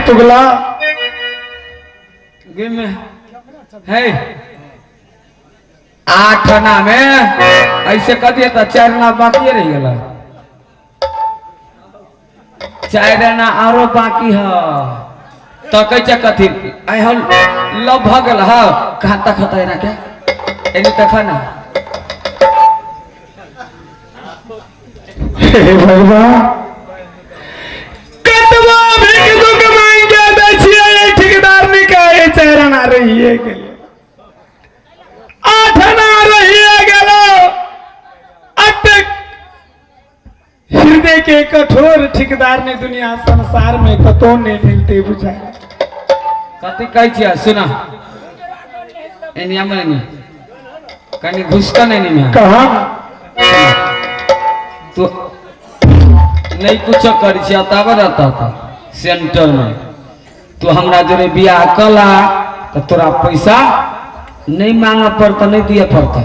तुगला। गे में है 8 आना में ऐसे कह दिए तो 4 आना बाकी रह गेल। 4 आना आरो बाकी है। तो कहै छै कथी आइ हम लव भऽ गेल। हँ कहाँ तक होता है ना के एनी तक ना। हे भगवान, कतबा भीख दुख मांगे दै छियै ठेकेदार निकाय 4 आना रहिए गेलै, 8 आना रहिए गेलो। अतेक हृदय के कठोर ठेकेदार ने दुनिया संसार में कतौ नहीं मिलते बुझाय। कथी कहै छियै सुना एनी आमने नी कनी घुसका नहीं नी में कहाँ तो नहीं कुछ कर छियै तब रहता था सेंटर में। तू हमरा जोरे बियाह कला तो तोरा पैसा नहीं मांगे पड़ता, नहीं दिए पड़ता।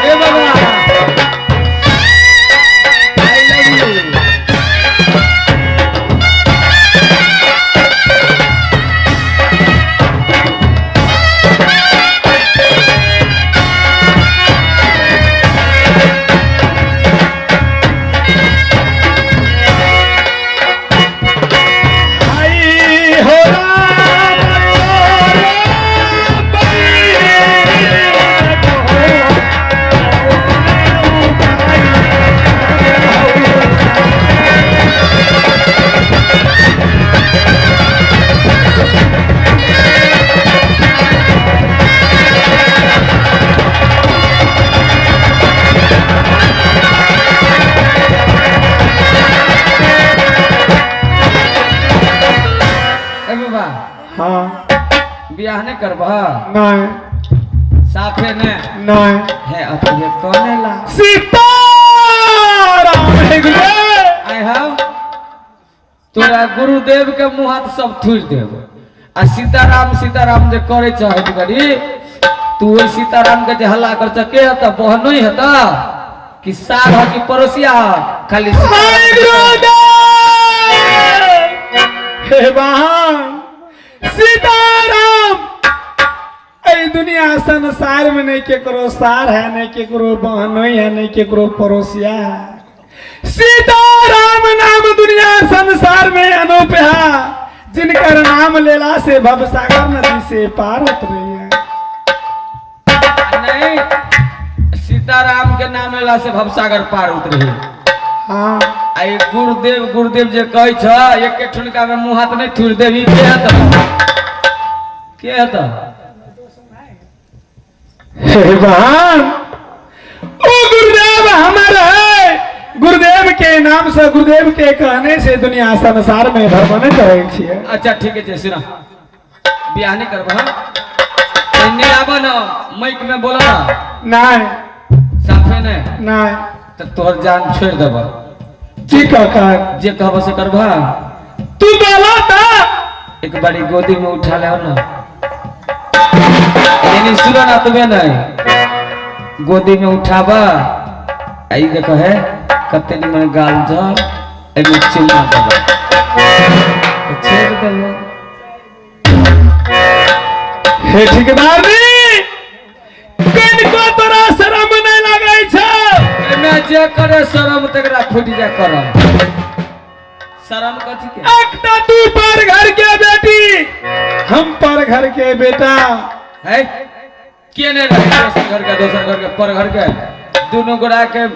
ए बाबा, I love you. ए बाबा, हाँ बियाह नहीं करबह? नहीं। साफे ने नहीं है अतः कौन ला सीताराम हे गुरुदेव। आइ हौ तोरा गुरुदेव के मुँह हाथ सब थुरि देब आ सीताराम सीताराम जे करे चाहत गरी तू ओहि सीताराम के जे हल्ला कर के हत बहनोई हत कि सार ह कि पड़ोसिया ह खाली हाय गुरुदेव। हे बहन सीताराम, एहि दुनिया संसार में नहीं केकरो सार है, नहीं केकरो बहनोई है, नहीं केकरो पड़ोसिया है। सीताराम नाम दुनिया संसार में अनूप है, जिनकर नाम लेला से भवसागर नदी से पार उतरे है। नहीं, सीताराम के नाम लेला से भवसागर पार उतरे है। हाँ। आ ई गुरुदेव गुरुदेव जे कहै छ एक एक ठुनका में मुँह हाथ नहीं थुरि देबी के हत के हत? हे बहन, ओ गुरुदेव हमार है। गुरुदेव के नाम से गुरुदेव के कहने से दुनिया संसार में भ्रमण करै छियै। अच्छा ठीक है, सुना बियाह नहीं करबह एने आबऽ न माइक में बोला ना। नहीं। साफे नहीं। नहीं। तो तोहर जान छोड़ देबह, की काका? जे कहब से करबा। तू बोला ता। एक बारी गोदी में उठा ले ना। नहीं सुनो ना, तुम्हें नहीं गोदी में उठाबा। आई देखो है कते निमन गाल जा, एमे चुम्मा देबा तो छोड़ देबो। हे ठेकेदार नी, कनिको तोरा शरम नहीं लागै छौ? एमे जे करे शरम तकरा फूटि जाय करम। शरम कथी के? एकटा तू पर घर के बेटी, हम पर घर के बेटा। है के नहीं रहे दोसर घर के, दोसर घर के पर घर के दोनों गोरा के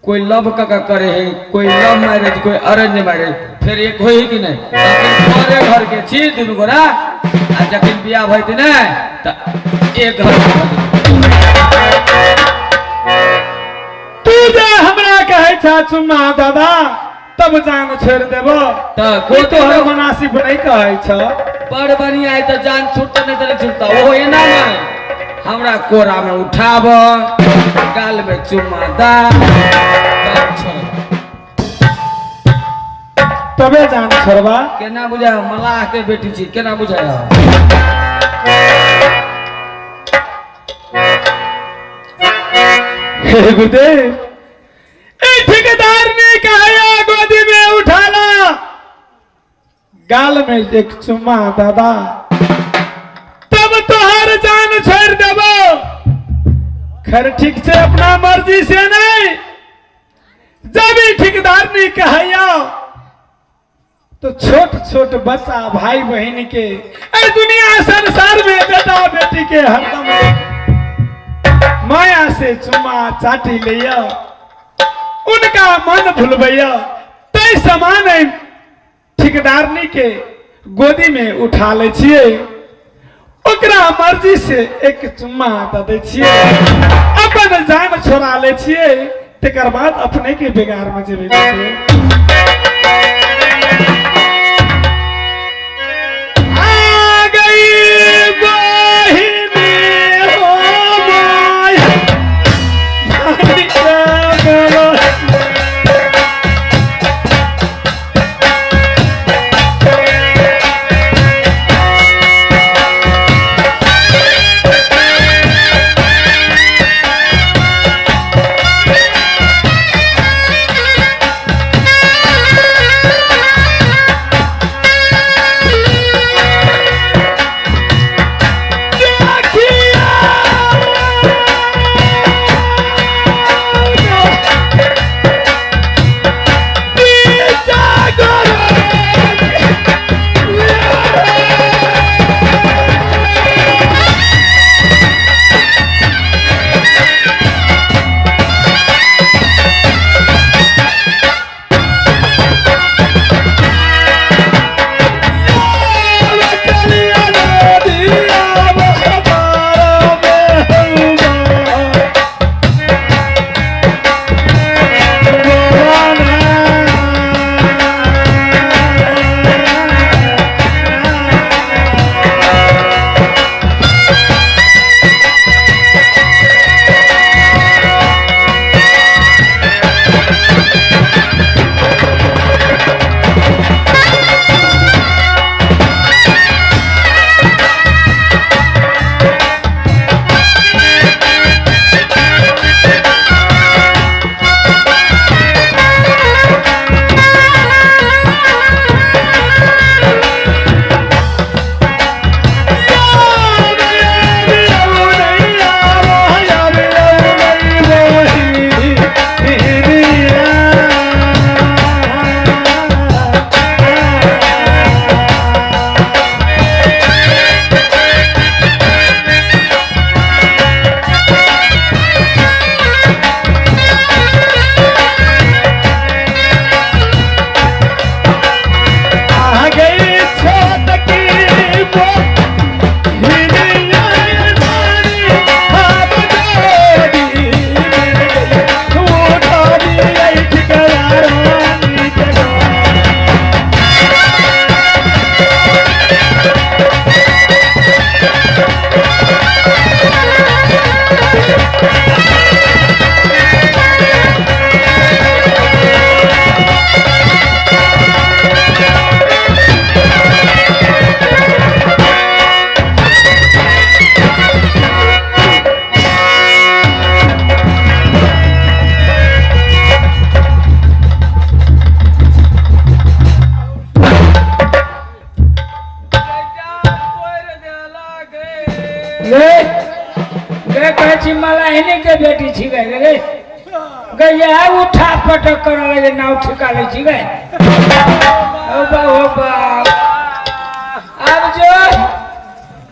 कोई लव का करे है, कोई लव मैरिज, कोई अरेंज मैरिज, फिर एक होई कि नहीं? तखन परे घर के छी दोनों गोरा, आ जखन बियाह भइत ने त एक घर के भऽ जेतै। तू जे हमरा कहै छा चुम्मा दादा तब जान छोड़ देबो, त कोई गोदी तोहर में मुनासिब नहीं कहै छ। बड़ बढ़िया है तो जान छूटता नहीं तो नहीं छूटता। ओहो एना नहीं, हमरा कोरा में उठाब, गाल में चुम्मा दा, तब छोड़। तबे जान छोड़बा। केना बुझाय मलाह के बेटी छी, केना बुझाय? हे गुरुदेव, ए ठेकेदार ने कहा गोदी में उठाला, गाल में एक चुम्मा दादा, तब तोहर जान छोड़ देबो। खैर ठीक से अपना मर्जी से नहीं, जब ही ठेकेदार ने कहा तो छोट छोट बच्चा भाई बहन के ए दुनिया संसार में बेटा बेटी के हरदम माया से चुम्मा चाटी लिया, उनका मन भूलबैया। तै समान ठेकेदारनी के गोदी में उठा ले छियै, ओकरा मर्जी से एक चुम्मा दे दै छियै, अपन जान छोड़ा ले छियै, तकर बाद अपने के बेगार में जेबै। आ गई बहिनी हो माया, मलाहिनी के बेटी छी गए रे गैया उठा पटक कर लगे नाव ठिका ले छी गए। ओ बा ओ बा आब जो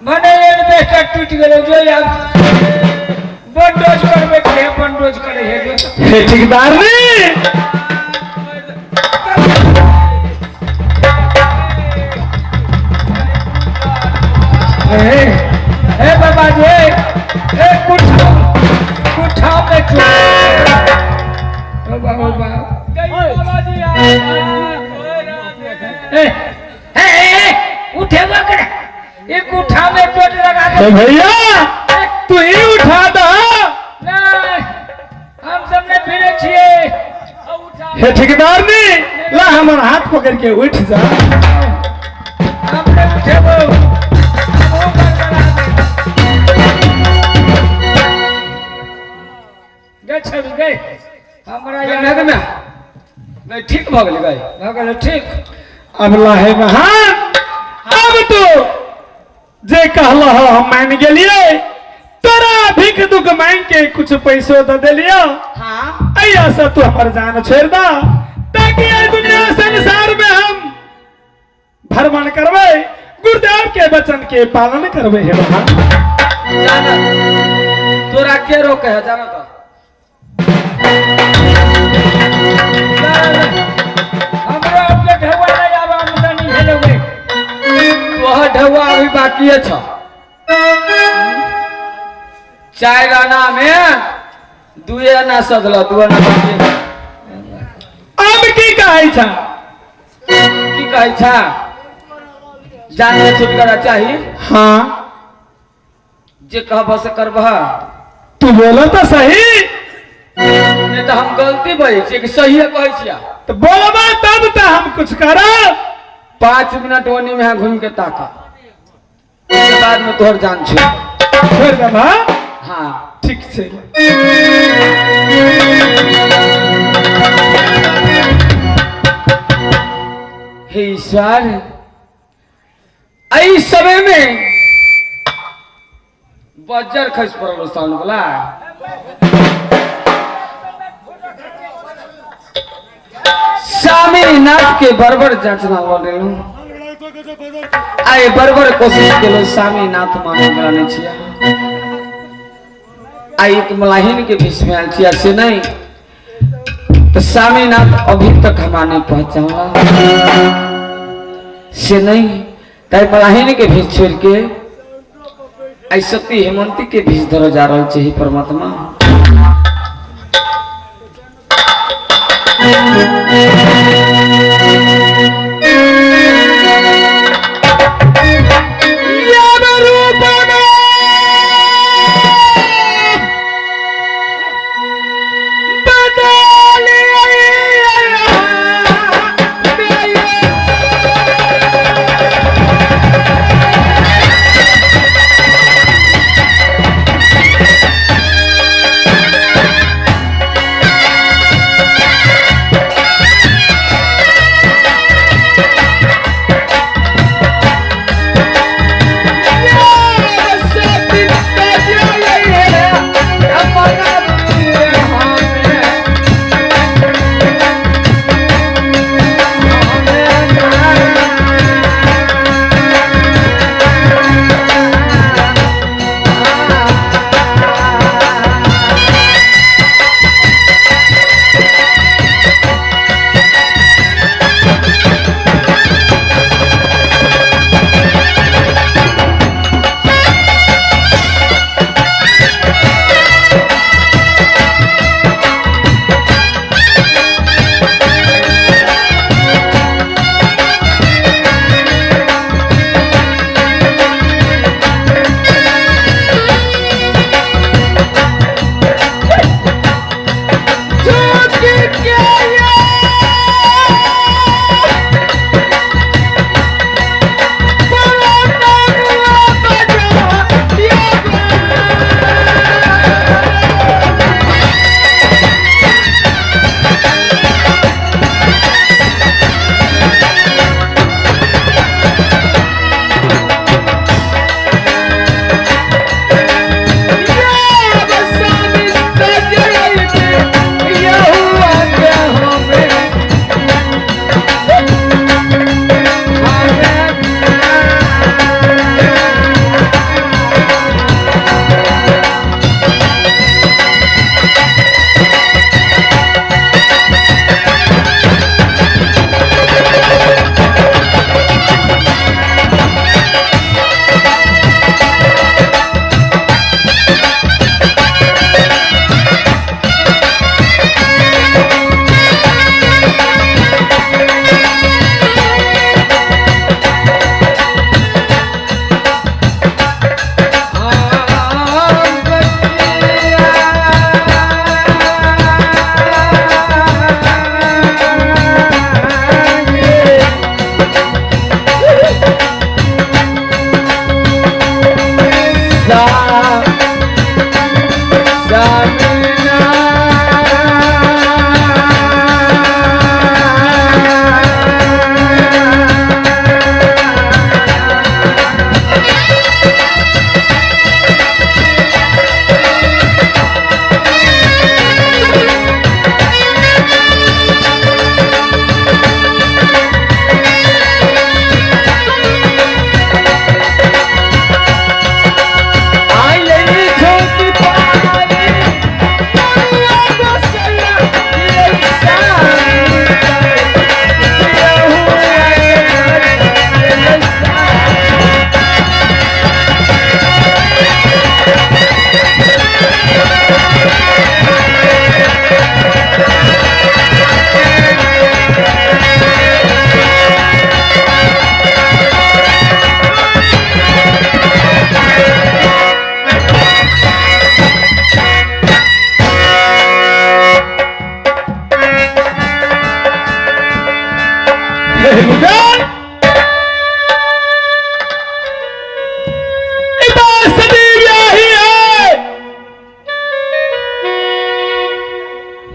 मने एडवेस्टर टूट गेलो जो आब बंडोज करबे के बंडोज करे हे जो। हे ठेकेदार ने ए ए बाबा जी ए कुठाव कुठाव में चो ओ बा ओ बा ए ए ए उठेबा कर एक उठा में चोट लगा दे। हे भैया तू ही उठा दा। नहीं हम सब ने फिरे छिए। हे ठेकेदार ने ला हमार हाथ पकड़ के उठ जा। हमने उठेबो हमहू गड़बड़ा दे गए छवि गए हमरा गए यार गए ठीक भऽ गेलै गए भऽ गेलै ठीक। अब लाहे महान अब तो जे कहल हो हम मान गेलिए तोरा भीख दुख मांग के कुछ पैसो दे देलियो। हाँ ऐसा से तू हमर जान छोड़ दा ताकि एहि दुनिया संसार में हम भ्रमण करबै गुरुदेव के वचन के पालन करबै। हे महान जाना तोरा के रोके है जाना तो हमरो अपने ढौआ नहीं आब आमदनी भेलो गे। तोहर ढौआ अभी बाकी छ। 4 आना में 2 आना सधल 2 आना बाकी। अब की कहै छ? की कहै छ? जान के छुटकारा चाही। हाँ जे कहब से करबह। तू बोलो तो सही। नहीं तो हम गलती बजै छियै कि सहिए कहै छियै। तो बोलबा तब तो हम कुछ करब। 5 मिनट ओनी में घूम के ताका उसके बाद में तोहर जान छोड़ छोड़ देबा। हाँ ठीक छै। हे ईश्वर एहि समय में बज्जर खसि पड़ल साउंड वाला। स्वामीनाथ के बरबर जांचना लऽ आए बरबर कोशिश केलहुँ स्वामीनाथ माने वाला नहीं छिया। आई एक मलाहिन के बीच में आयल छिया से नहीं तो स्वामीनाथ अभी तक हमारा नहीं पहचानला से नहीं ताई मलाहिन के बीच छोड़ के आई सती हेमंती के बीच धरो जा रहा छे परमात्मा।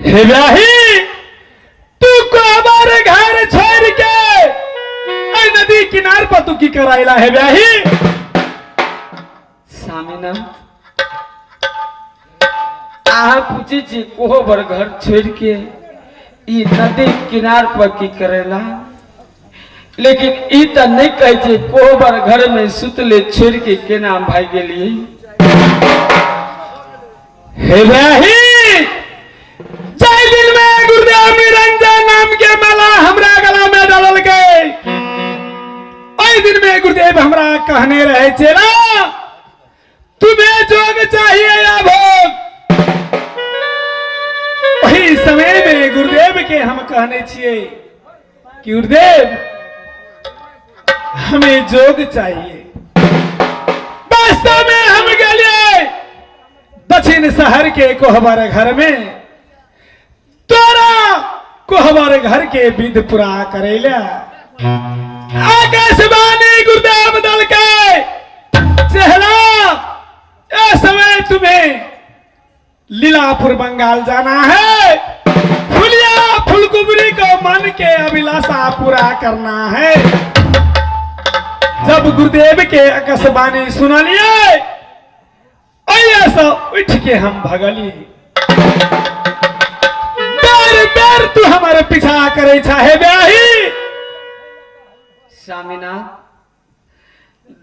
हे ब्याही, तू कोहबर घर छोड़ के ऐ नदी किनार पर तू की कराइला है ब्याही? स्वामीनाथ, अहाँ पूछे छी कोहबर घर छोड़ के ई नदी किनार पर की करेला, लेकिन ई त नहीं कहे छे कोहबर घर में सुतले छोड़ के केना भाग गेलिए। हे ब्याही, जाहि दिन में गुरुदेव निरंजन नाम के माला हमरा गला में डालल गए, ओहि दिन में गुरुदेव हमरा कहने रहे चेला, तुम्हें जोग चाहिए या भोग। वही समय में गुरुदेव के हम कहने छिए कि गुरुदेव हमें जोग चाहिए। वास्तव में हम गए दक्षिण शहर के कोहबर घर में, तोरा कोहबर घर के विध पूरा करेला। आकाशवाणी गुरुदेव दल के चेहरा, ए समय तुम्हें लीलापुर बंगाल जाना है, फुलिया फुलकुबरी को मन के अभिलाषा पूरा करना है। जब गुरुदेव के आकाशवाणी सुना लिए, ऐसा उठ के हम भगली। बेर बेर तू हमारे पीछा करे चाहे ब्याही। स्वामीनाथ,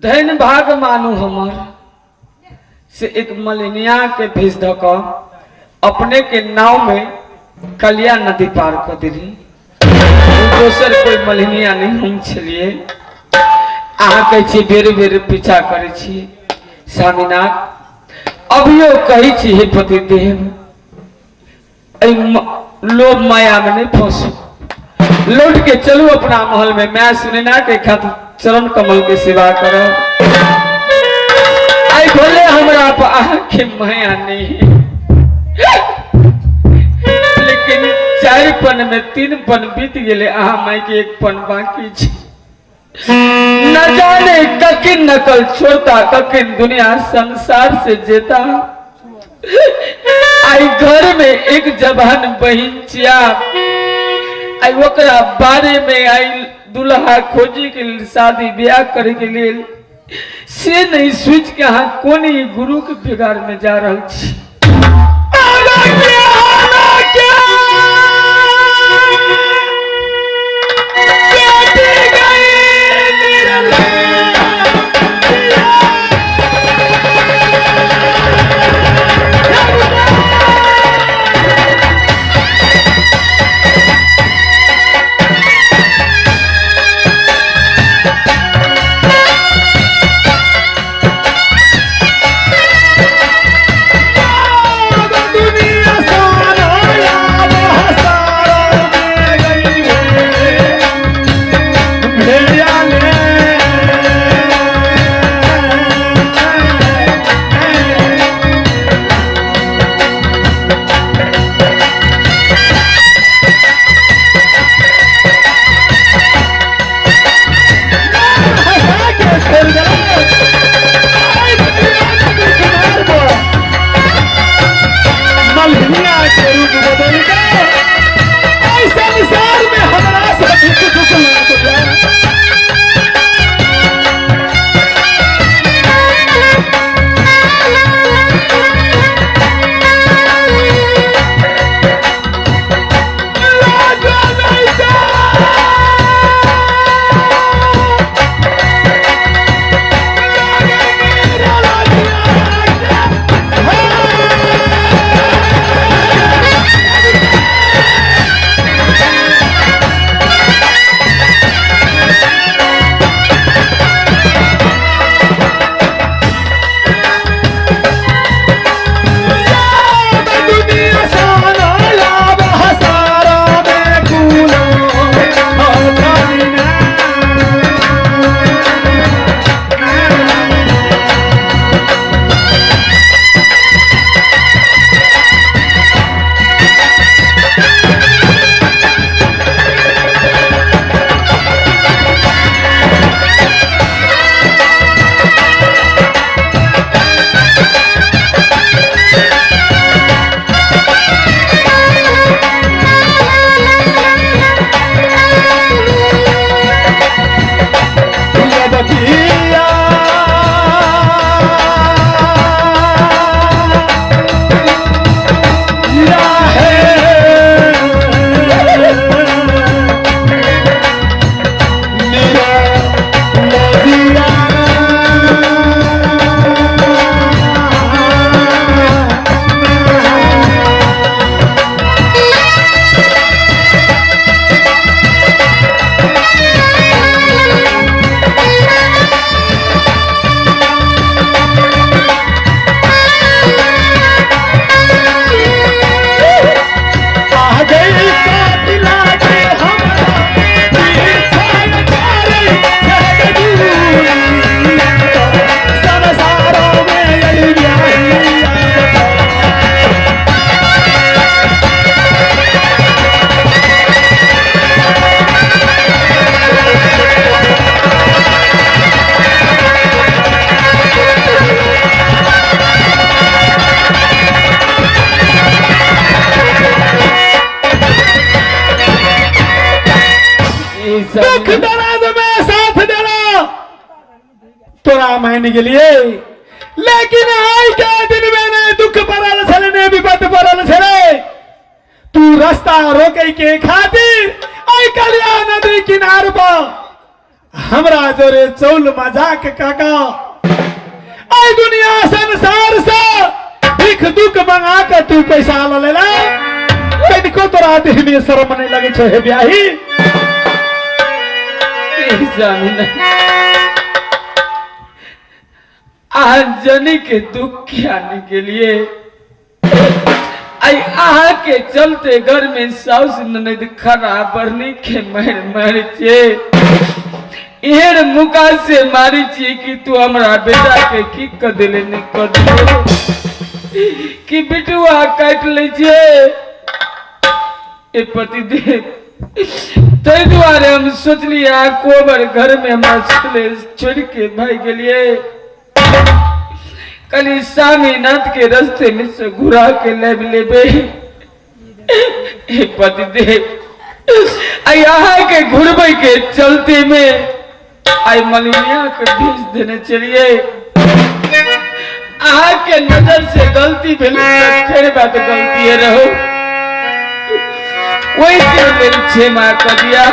धन भाग मानू हमर से एक मलिनिया के भेज धक अपने के नाव में कलिया नदी पार कर दिली। दोसर कोई मलिनिया नहीं हम छलिए। अहाँ कहै छी बेर बेर पीछा करै छी। स्वामीनाथ, अभियो कहै छी हे पतिदेव, एहि लोभ माया में नहीं फंसू, लौट के चलू अपना महल में। मैं सुनैना के खातिर चरण कमल के सेवा करब। आई भले हमरा पर अहाँके माया नहीं है, लेकिन 4 पन में 3 पन बीत गेले, अहाँ माय के 1 पन बाकी छै। न जाने ककिन नकल छोड़ता, ककिन दुनिया संसार से जेता। आई घर में एक जवान बहिन चिया, आई ओकरा बारे में आई दुल्हा खोजी के लिए, शादी ब्याह करे के लिए से नहीं सोच के अहाँ कोन ई गुरु के बेगार में जा रहल छी। दुख दर्द में साथ देला तोरा मान गेलिए, लेकिन आइ के दिन में ने दुख पड़ल छले ने विपद पड़ल छले, तू रास्ता रोके के खातिर आई कलिया नदी किनार पर हमरा जोरे चौल मजाक काका आई दुनिया संसार से भीख दुख मंगा के तू पैसा ल लेला, कनिको तोरा देह में शर्म नहीं लगे छो हे ब्याही। जनी के दुख आने के लिए आई अहाँ के चलते घर में साउस ननद खराब बरनी के मार मार छे, एहन मुका से मारी छी कि तू हमरा बेटा के की क देले नहीं क देले कि बिटुआ काट ले छे। ए पतिदेव तै दुआरे हम सोचलिए आ कोबर घर में हमरा सुतले छोड़ के भाग गेलिए, कली स्वामीनाथ के रास्ते में से घुरा के ले लेबे। हे पतिदेव यहाँ के घुरबे के चलते में आई मलिनिया के भेज देने चलिए, अहाँ के नजर से गलती भेल खैर बात गलती है रहो, वही के लेल क्षमा कर दिया।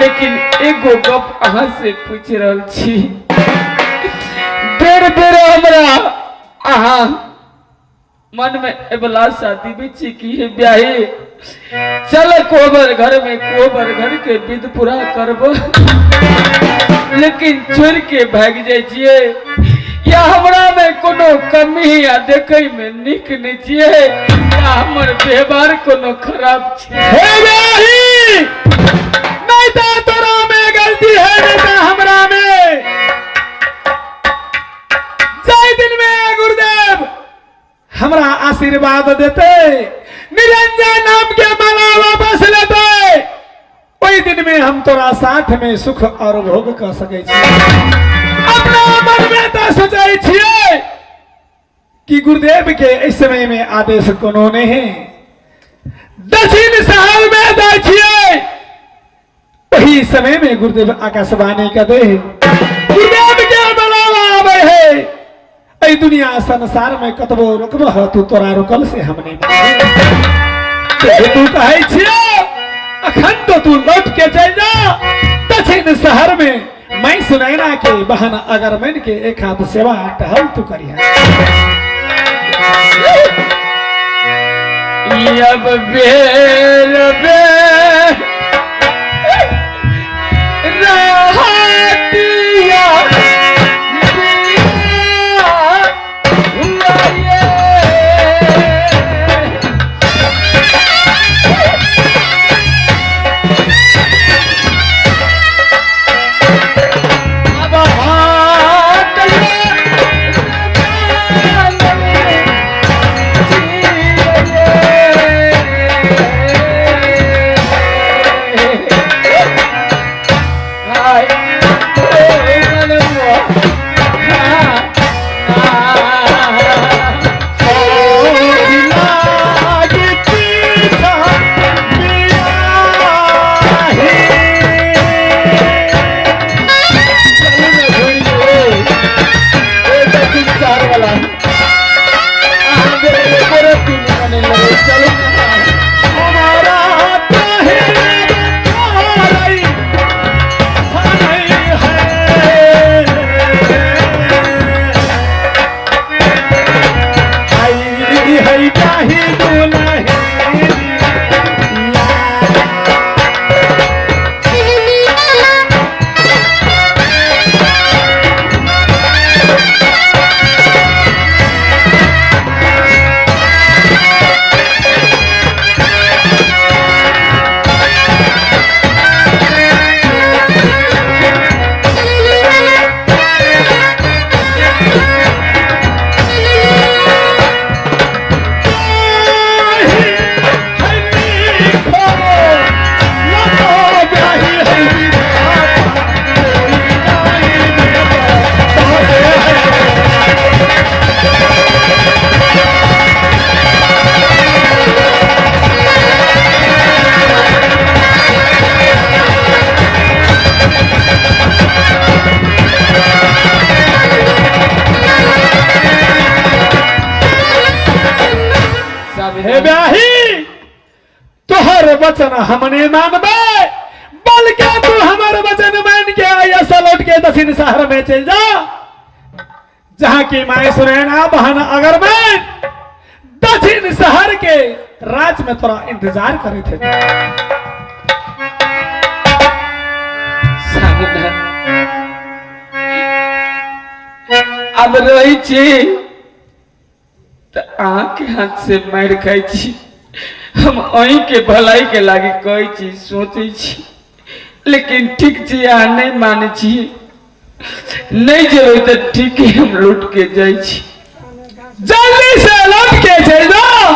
लेकिन एगो गप अहाँ से पूछ रहल छी, बेर बेर हमरा अहाँ मन में एबला शादी भी छी कि हे ब्याही चल कोबर घर में कोबर घर के विध पूरा करबो, लेकिन छोड़ के भाग जाय छियै या हमरा में कोनो कमी या देखै में नीक नहीं छियै या हमर व्यवहार कोनो खराब छै। हे ब्याही नहीं तो तोरा में गलती है नहीं तो हमरा में। जाहि दिन में गुरुदेव हमरा आशीर्वाद देते, निरंजन नाम के माला वापस लेते, ओहि दिन में हम तोरा साथ में सुख और भोग कर सकै छी। अपना मन में तो सोचै छियै कि गुरुदेव के इस समय में आदेश कोनो नहीं है, दक्षिण शहर में दै छियै वही समय में गुरुदेव आकाशवाणी कर दे, गुरुदेव के बुलावा आवे है। ऐ दुनिया संसार में कतबो रोकबह तू तोरा रोकल से हम नहीं मानब। तू कहै छियै अखन तो तू लौट के चल जा दक्षिण शहर में, मैं सुनैना के बहन अगर मन के एक हाथ सेवा टहल तू करिया। अब बेर बेर रहतिया वचन हम नहीं मानबे, बल्कि तू हमारे वचन मान के आया से लौट के दक्षिण शहर में चल जा, जहां की माए सुनैना बहन अगर मैं दक्षिण शहर के राज में तोरा इंतजार करे थे। अब रही छी त अहाँ के हाथ से मार खाई छी। हम अहीं के भलाई के लागी कहै छी, सोचै छी, लेकिन ठीक छी अहाँ नहीं मानै छी, नहीं जेबै तऽ ठीक है, हम लौट के जाइ छी। जल्दी से लौट के चल जाओ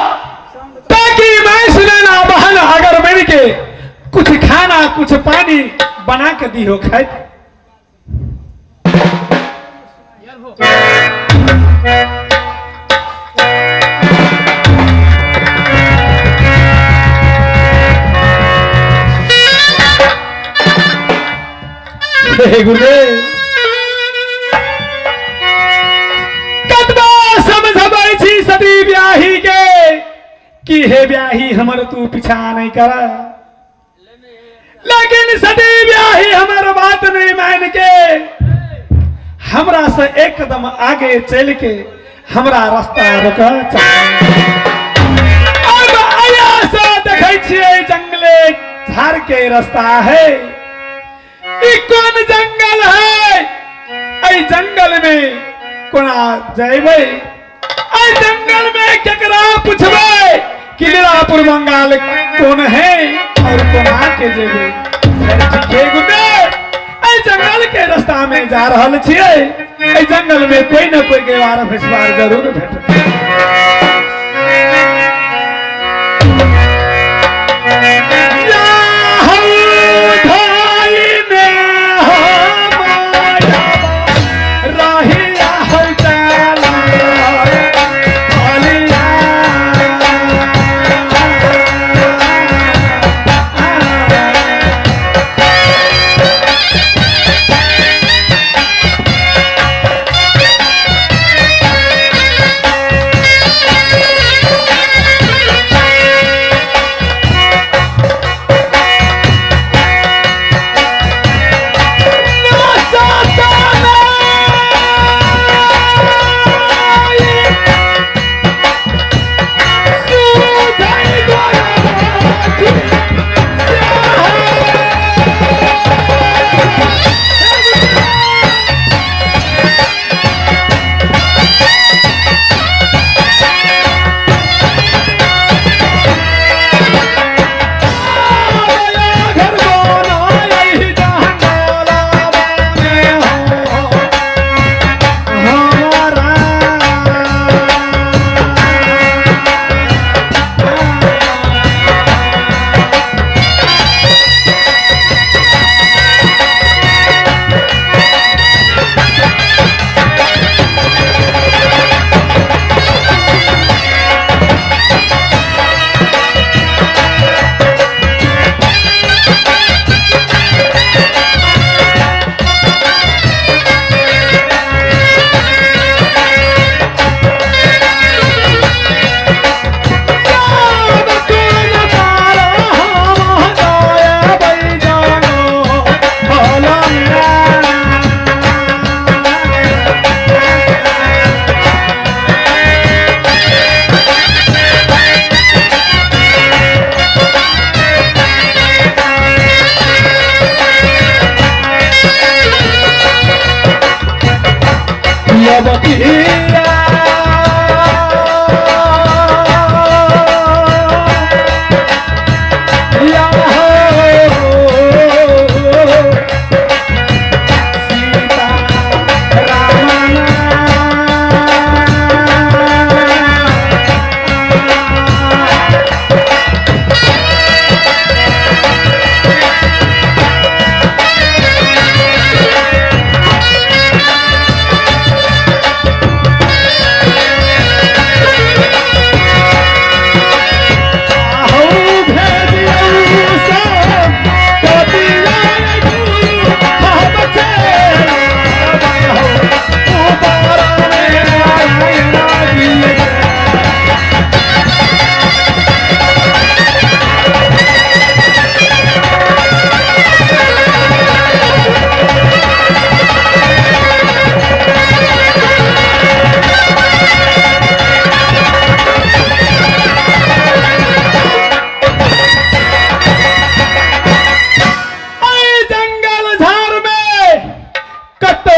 ताकि मैं सुनैना बहन अगर बन के कुछ खाना कुछ पानी बना के दी हो खाए। हे गुरुदेव, कतबा समझबै छी सती ब्याही के कि हे ब्याही हमर तू पीछा नहीं कर, लेकिन सती ब्याही हमर बात नहीं मान के हमरा से एक कदम आगे चल के हमरा रास्ता रोक। अब आया से देखै छियै जंगले झाड़ के रास्ता है, ई कोन जंगल है, एहि जंगल में कोना जेबै, एहि जंगल में केकरा पुछबै कि लीलापुर बंगाल कोन है और कोना के जेबै। एहि जंगल के रास्ता में जा रहल छियै, एहि जंगल में कोई न कोई गेवार भेसवार जरूर भेटत।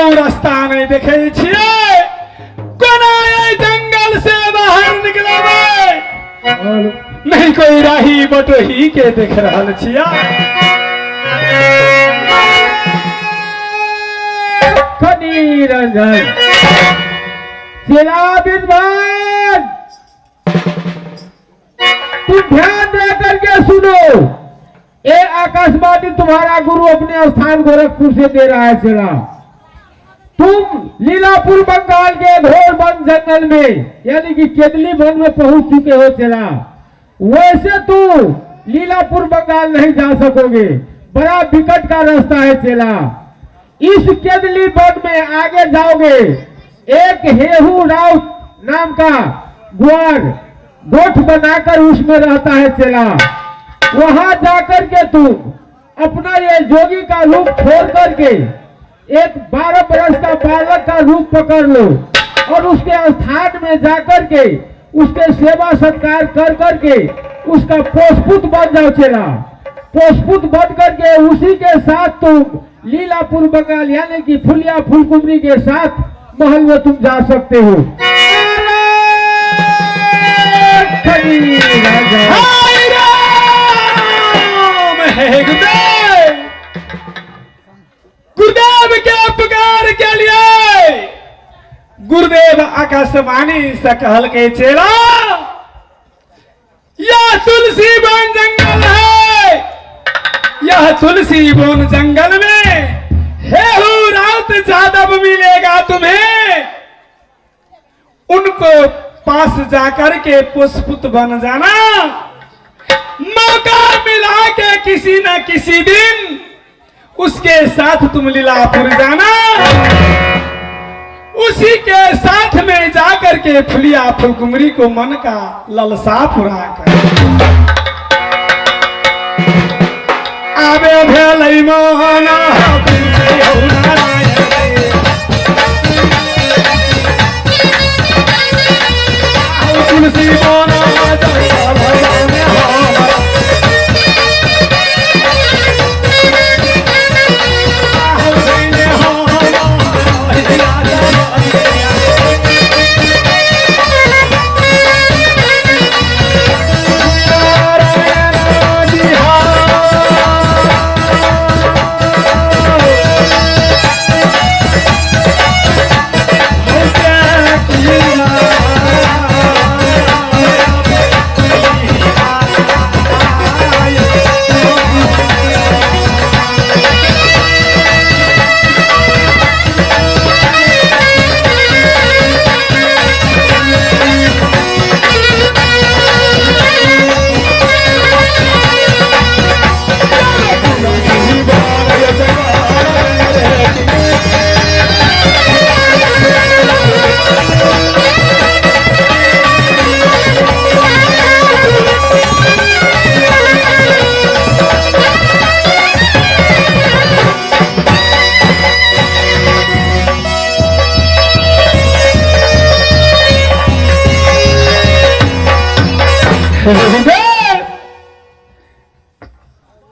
कतौ रास्ता नहि देखै छियै। कोना एहि जंगल से बाहर निकलबै? नहीं कोई राही बटोही के देख रहल छिया। निरंजन चेला विद्वान, तुम ध्यान दे करके सुनो, ये आकाशवाणी तुम्हारा गुरु अपने स्थान गोरखपुर से दे रहा है। चेला, तुम लीलापुर बंगाल के घोर वन जंगल में यानी कि केदली वन में पहुंच चुके हो। चेला, वैसे तू लीलापुर बंगाल नहीं जा सकोगे, बड़ा विकट का रास्ता है। चेला, इस केदली वन में आगे जाओगे, एक हेहू राउत नाम का ग्वार गोठ बनाकर उसमें रहता है। चेला, वहां जाकर के तुम अपना ये जोगी का रूप छोड़ करके एक 12 बरस का बालक का रूप पकड़ लो और उसके स्थान में जाकर के उसके सेवा सत्कार कर करके उसका पोषपुत बन जाओ। चेला, पोषपुत बन करके उसी के साथ तुम लीलापुर बंगाल यानी कि फुलिया फुलकुमरी के साथ महल में तुम जा सकते हो। हाय राम, हे गुरुदेव, गुरुदेव के पुकार के लिए गुरुदेव आकाशवाणी से कहल के चेला, यह तुलसी वन जंगल है, यह तुलसी वन जंगल में हेहू रात जादव मिलेगा तुम्हें, उनको पास जाकर के पुष्पुत बन जाना, मौका मिला के किसी न किसी दिन उसके साथ तुम लीलापुर जाना, उसी के साथ में जाकर के फुलिया फुलकुमरी को मन का ललसा पूरा कर। आबे भेलै मोहना तुलसी मोना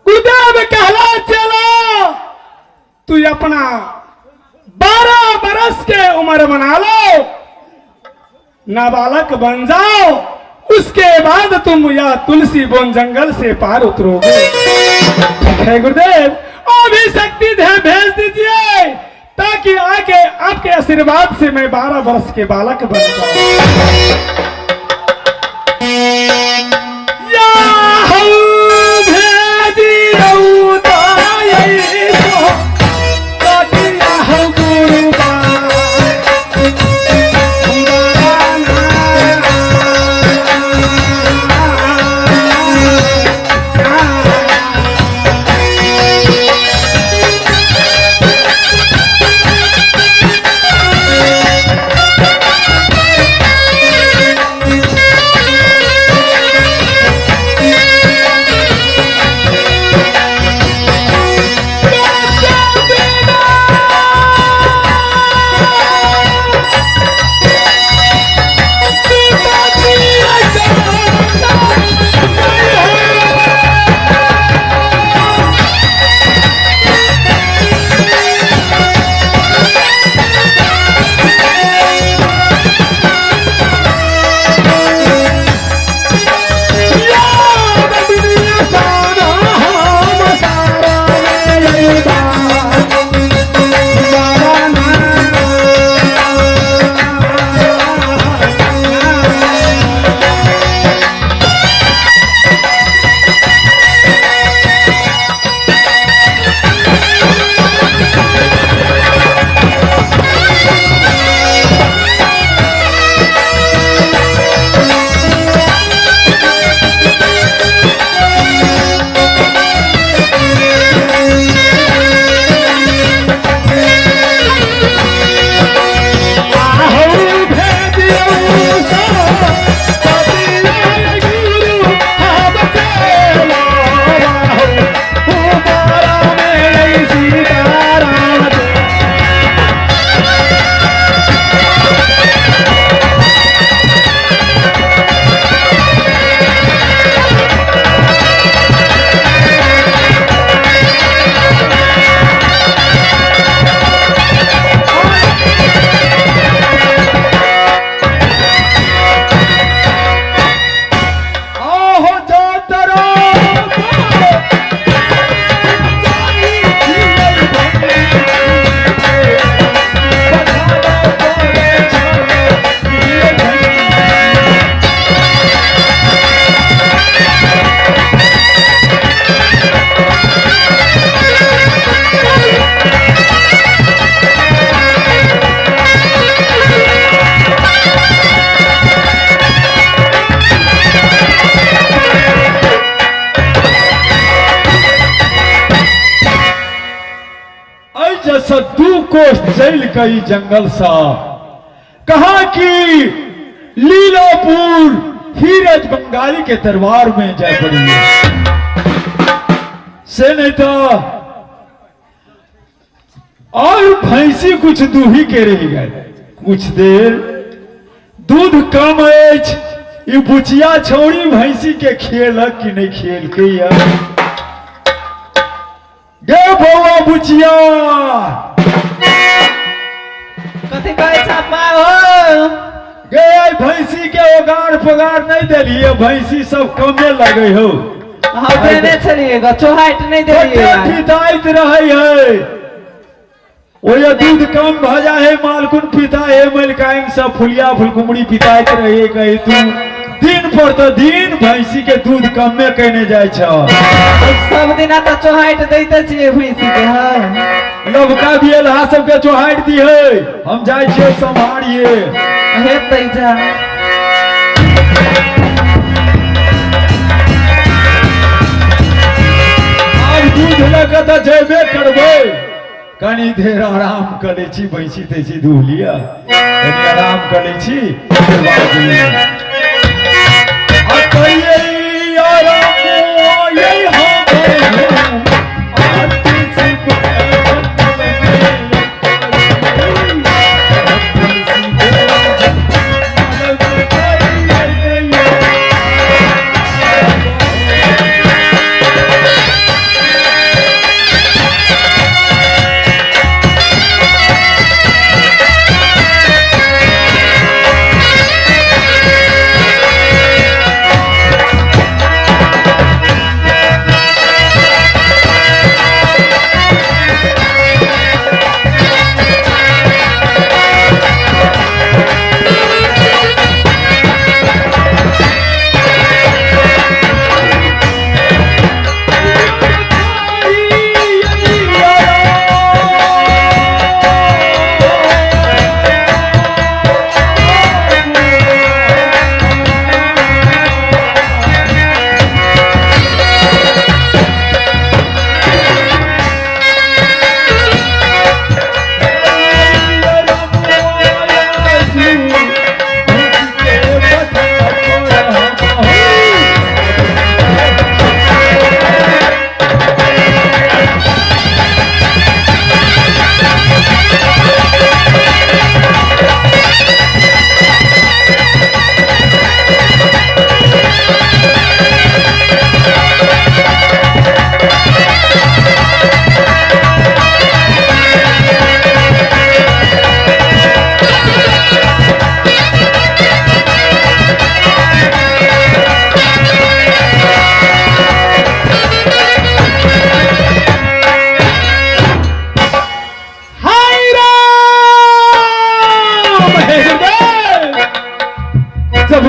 गुरुदेव कहला चला, तू अपना 12 बरस के उम्र बना लो, नाबालक बन जाओ, उसके बाद तुम या तुलसी वन जंगल से पार उतरोगे। ठीक है गुरुदेव, अभी शक्ति दे भेज दीजिए ताकि आके आपके आशीर्वाद से मैं 12 वर्ष के बालक बन जाऊं। Thank you. एहि जैसे 2 कोस चलि कऽ ई जंगलसँ कहा कि लीलापुर हीरज बंगाली के दरबार में जाय पड़ी से नहीं तो और भैंसी कुछ दूही के रह गए कुछ देर दूध कम अछि ई बुचिया छौड़ी भैंसी के खेलक कि नहीं खेलकै या गे बौआ बुचिया कथी कहै छ पाहो? गे आई भैंसी के ओगार पगार नहीं देलिए, भैंसी सब कमे लगे हो। हाँ देने छलिए ग, चोहाइट नहीं देलिए। पिताइत रहे है ओये दूध कम भ जाए है, मालकुन पिता है मलिकाइन सब फुलिया फुलकुमड़ी पिताइत रहे कही तू दिन पर तो दिन भैंसी के दूध कमे कहने जाय छ। सब दिना तो चोहाइट दैते छियै भैंसी के। हाँ लवका भी एलहा सबके चोहाइट दी है, हम जाय छियै सम्हारिये हेतै जा। आब दूध लऽ कऽ तऽ जेबे करबै, कनी देर आराम कऽ लै छी, भैंसी तैसी दूह लिअ, कनी आराम कऽ लै छी, ओकर बाद जेबै। आ कहियै आराम यै हम आ तुलसी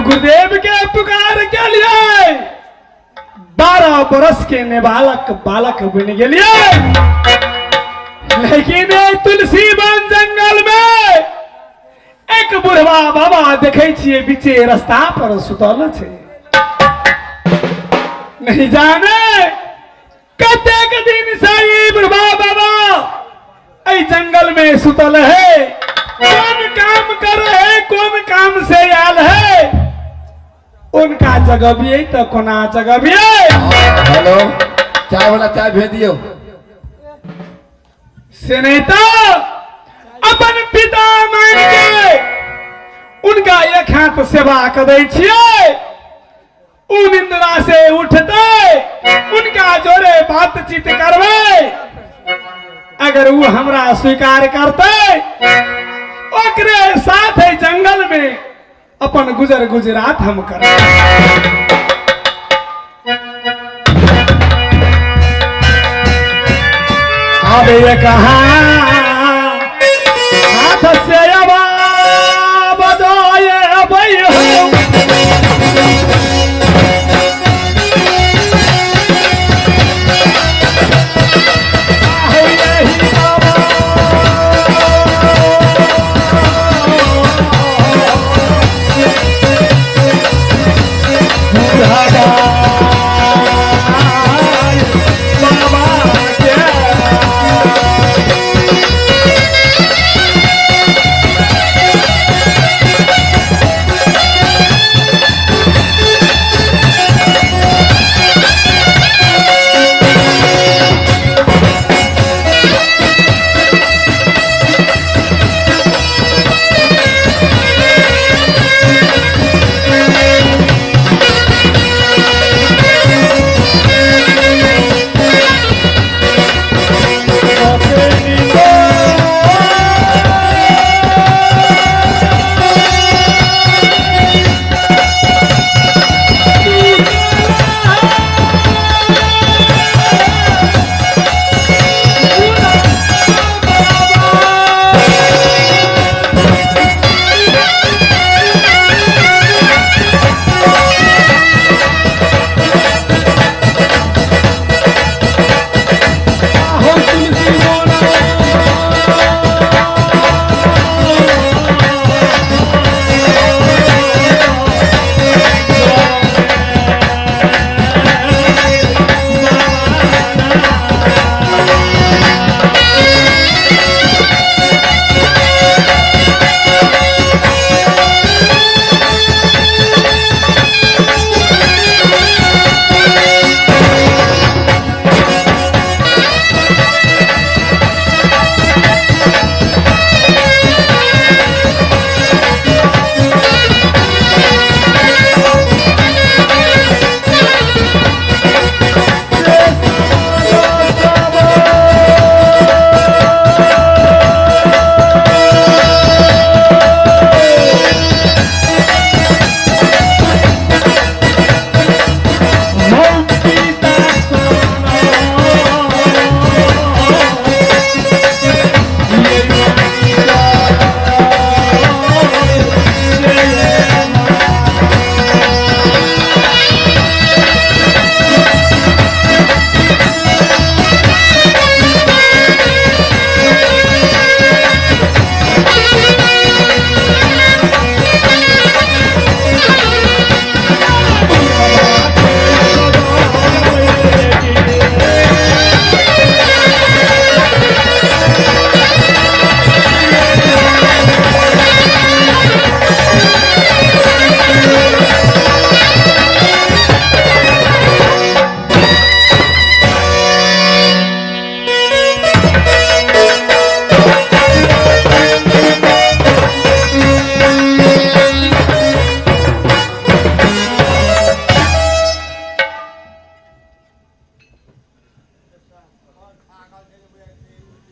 गुरुदेव के पुकार के लिए 12 बरस के नाबालक बालक बन गेलिए, लेकिन तुलसी वन जंगल में एक बुढ़वा बाबा देखे छिए बीचे रास्ता पर सुतल छे, नहीं जाने कतेक दिन से ई बुढ़वा बाबा एहि जंगल में सुतल है, कौन काम कर है कौन काम से आयल है, उनका जगबिए तो कोना जगबिए। हेलो चाय वाला चाय भेज दियो। से नहीं तो अपन पिता मान के उनका एक हाथ सेवा कर दै छिए, उ निंद्रा से उठते उनका जोरे बातचीत करबै, अगर वो हमरा स्वीकार करते ओकरे साथ है जंगल में अपन गुजर गुजरात हम करबै। अब ये कहा हाथ से बजाए अबई हो। बाबा के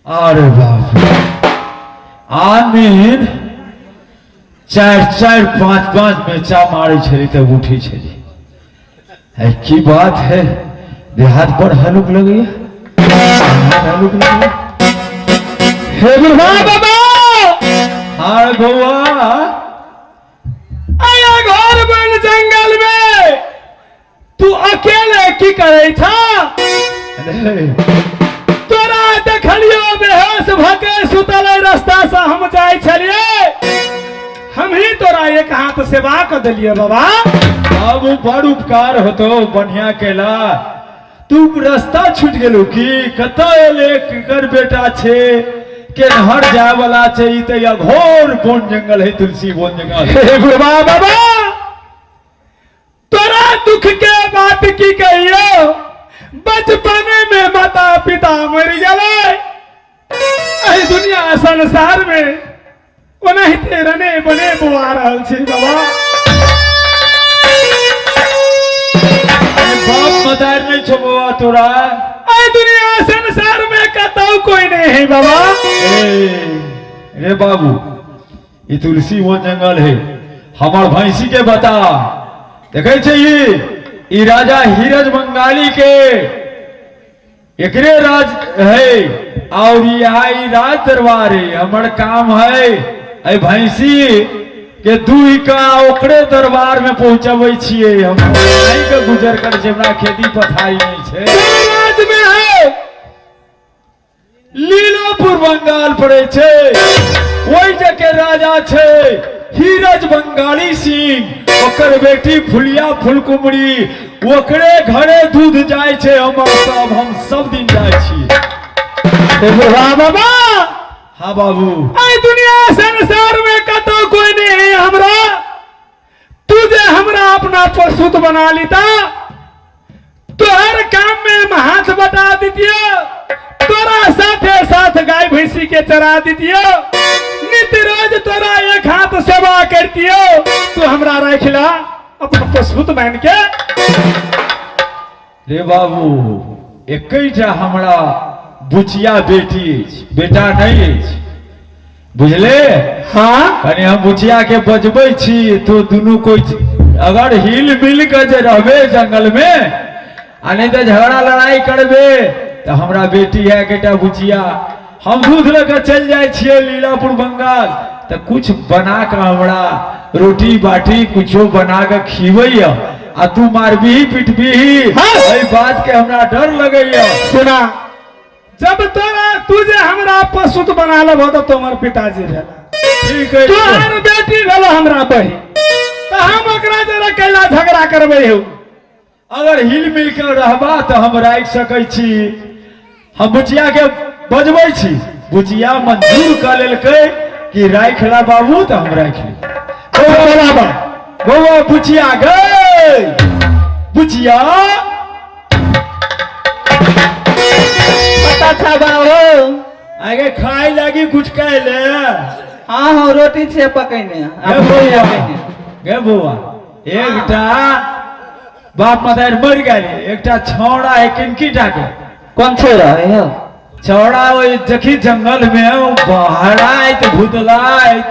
अरे बाप रे। आदमी चारि चारि पाँच पाँच मेचा मारै छलै तब उठै छलै। है की बात है, देहात बड़ हलुक लगैया, देहात हलुक लगैया। हे बुढ़वा बाबा, हाँ बौआ, आया घर बन जंगल में तू अकेले की करे था? तोरा देखलियो बेहोश भके सुतल रास्ता से हम जाय छलिए, हम ही तोरा एक हाथ सेवा कर दिलिए बाबा। बाबू बड़ उपकार होतो, बढ़िया केला। तू रास्ता छूट गेलो की? कतऽ एले, केकर बेटा छे, केनहर जाय वाला छे? ई तऽ अघोर वन जंगल है, तुलसी वन जंगल। हे बुढ़वा बाबा, तोरा दुख के बात की कहियो, बचपने में माता पिता मर गए, एहि दुनिया संसार में ओनाहिते रने बने बुआ रहल छी बाबा। बाप मदार नहीं छो बौआ तोरा, एहि दुनिया संसार में कतौ कोई नहीं है बाबा। रे बाबू, ई तुलसी वन जंगल है, हमार भैंसी के बता देखे छे ई राजा हीरज बंगाली के एकरे राज है और यहाँ ई राज दरबार है। हमर काम है ए भैंसी के दूहि का ओकरे दरबार में पहुंचबै छियै। हम नहीं के गुजर कर छै, हमरा खेती पथारी नहीं छै। राज में है लीलापुर बंगाल पड़े छै, ओहि जगह राजा छै हीरज बंगाली सिंह, ओकर बेटी फुलिया फुलकुमरी, ओकरे घरे दूध जाय छै। हमर सब हम सब दिन जाय छी। बाबा हाँ बाबू, एहि दुनिया संसार में कतौ कोई नहीं है हमरा, तू जे हमरा अपना पशुत बना लीता, तोहर काम में हम हाथ बटा दीतियो, तोरा साथे साथ गाय भैंसी के चरा दीतियो, नित्य रोज तोरा एक हाथ सेवा करतियो, तू हमरा रखला अपन पशुत बन के। रे बाबू, एकैटा हमरा बुचिया बेटी अछि, बेटा नहीं अछि, बुझले? हाँ, कनी हम बुचिया के बजबै छी तो दुनू कोई अगर हिल मिल के जे रहबे जंगल में आ नहीं तो झगड़ा लड़ाई करबे तो हमरा बेटी है एकटा बुचिया, हम दूध लऽ के चलि जाइ छियै लीलापुर बंगाल, तऽ कुछ बना के हमरा रोटी बाटी कुछो बना के खिबैया आ तू मारबीही पिटबीही, एहि बात के हमरा डर लगैया। सुना, जब तोरा तू जे हमरा पशुत बना लेबो तऽ तोमर पिताजी भेला, ठीक है, तोहर बेटी भेलो हमरा बहिन, तऽ हम ओकरा जरा कैला झगड़ा करबै हौ? अगर हिल मिल के रहबा तऽ हम राखि सकै छी। हम बुचिया के बजबै छी, बुचिया मंजूर कऽ लेलकै कि राखि ला बाबू, तऽ हम राखि लेब। बौआ बौआ बुचिया गई, बुचिया पता छा बाबू आगे खाए लागी कुछ कह ले। हाँ हाँ, रोटी छे पकैने। गे बौआ, गे बौआ, एकटा बाप मदार मर गेल, एकटा छौड़ा है किनकी टाके। कौन छौड़ा है? छौड़ा ओहि जखी जंगल में बहराइत भूतलाइत,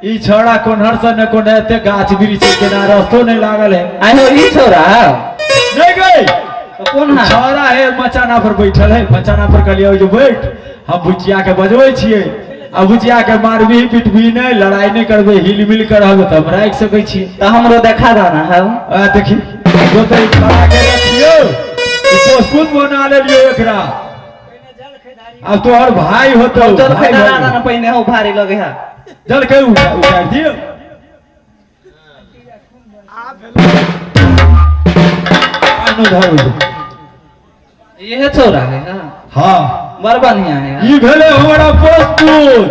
ई छौड़ा कोनहर से न कोन एते गाछ वृक्ष केना रस्तो नहीं लागल है। आइ हो ई छौड़ा नहीं गई तो कौन है? छौड़ा है मचाना पर बैठल है, मचाना पर कहलिए जो बैठ, हम बुचिया के बजबै छियै आ बुचिया के मारबी पिटबी नहीं, लड़ाई नहीं करबे, हिल मिल कर रहबे तऽ हम राखि सकै छी। तऽ हमरो देखा दो ना हौ। आ देखी गोतै बना के रखियो, पोसपुत बना लेलियो एकरा। अब तोहर भाई होतो, जल भाई खैदा भऽ ना पहिने हो भारी लगे है, जल के उतारि दियौ। यह छौड़ा है। हाँ, बड़ बढ़िया है। ई भेलै हमरा पोसपुत,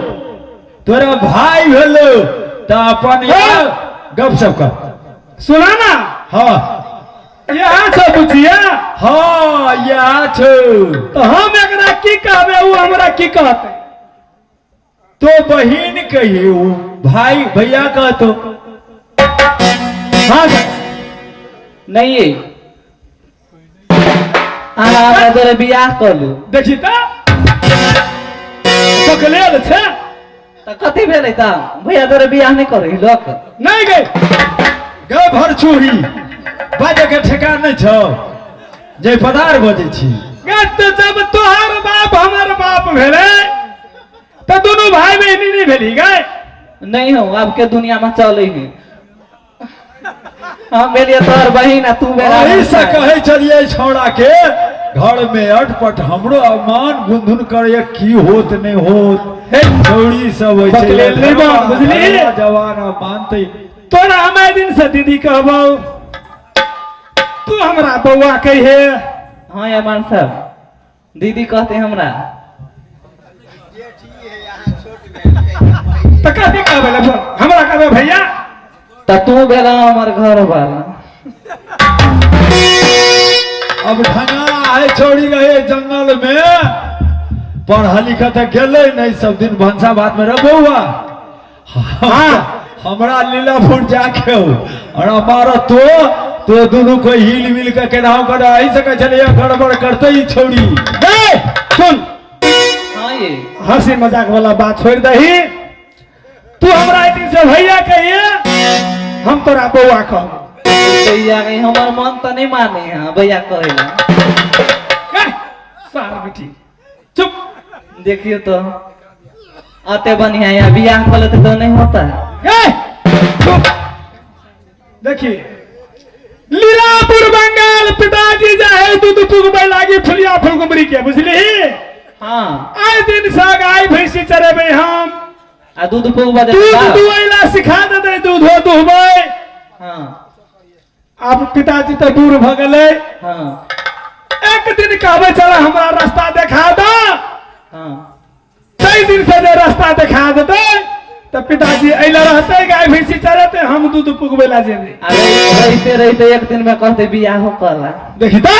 तोरा भाई भेलो तऽ अपन गप सप कर। सुना ना? हाँ, यहाँ छौ बुचिया। हाँ यहाँ छौ। तो हम एकरा की कहबे, उ हमरा की कहते? तो बहिन कहियो, भाई भैया कहतो। हाँ नहीं, अहाँ हमरा जोरे बियाह करू। देखी तऽ बकलेल छै। तऽ कथी भेलै तऽ भैया तोरे बियाह नहि करै लोक? नहीं गए गए भरचूही बाजे के ठेकान नहीं छौ जे पदार बजै छी। गए तो जब तोहार बाप हमर बाप भेलै तऽ दुनू भाई बहिनी नहीं भेली गए? नहीं हो, अब के दुनिया में चले है। हम भेलिए तोहर बहिन आ तू भेला एही से कहै छलियै छौड़ा के घर में अटपट हमरो अमान गुंधुन करे की होत नहीं होत। छौड़ी सब होइ छै, बकलेल नहीं बा, बुझली? घरवा जवान मानते। तोरा हम आइ दिन से दीदी कहबौ, तू हमरा बौआ कहिहे। हाँ अमान साहब, दीदी कहते हमरा। तऽ कथी कहबै ला बोल? हमरा कहबै भैया। तऽ तू भेला हमर घर वाला। अब ढंगा है छोड़ी रहे जंगल में, पढ़ा लिखा तऽ गेलै नहीं, सब दिन भनसा भात में रह बौआ। हाँ। हमरा लीलापुर जाके हो और हमारा तो दोनों को हिल मिल के केनाहु कर आई सकै छलियै, गड़बड़ करते ही छोड़ी। गए सुन। हाँ ये हंसी मजाक वाला बात छोड़ दही, तू हमरा एक दिन से भैया कहिए, हम तोरा बौआ कहब। भैया कही हमर मन तऽ नहीं माने है भैया कहेला। गए, सार बेटी चुप। देखियो तो आते बढ़िया यहाँ बियाह कर लेते तो नहीं होता। गए, चुप। देखिए लीलापुर बंगाल पिताजी जाहे दूध पुगबै लागी फुलिया फुलकुमरी के, बुझली? हाँ। आइ दिन से गाय भैंसी चरेबै हम आ दूध पुगबा देबै दूध बाप। दुहैला सिखा देतै, दूधो दुहबै। हाँ। आब पिताजी तऽ बूढ़ भऽ गेलै। हाँ। एक दिन कहबै चल हमरा रास्ता देखा दो। हाँ। ताहि दिन से जे रास्ता देखा देतै तऽ पिताजी अइला रहतै, गाय भैंसी चरेतै, हम दूध पुगबै ला जेबै। आ रहिते रहिते एक दिन में कहते बियाहो करला। देखी तऽ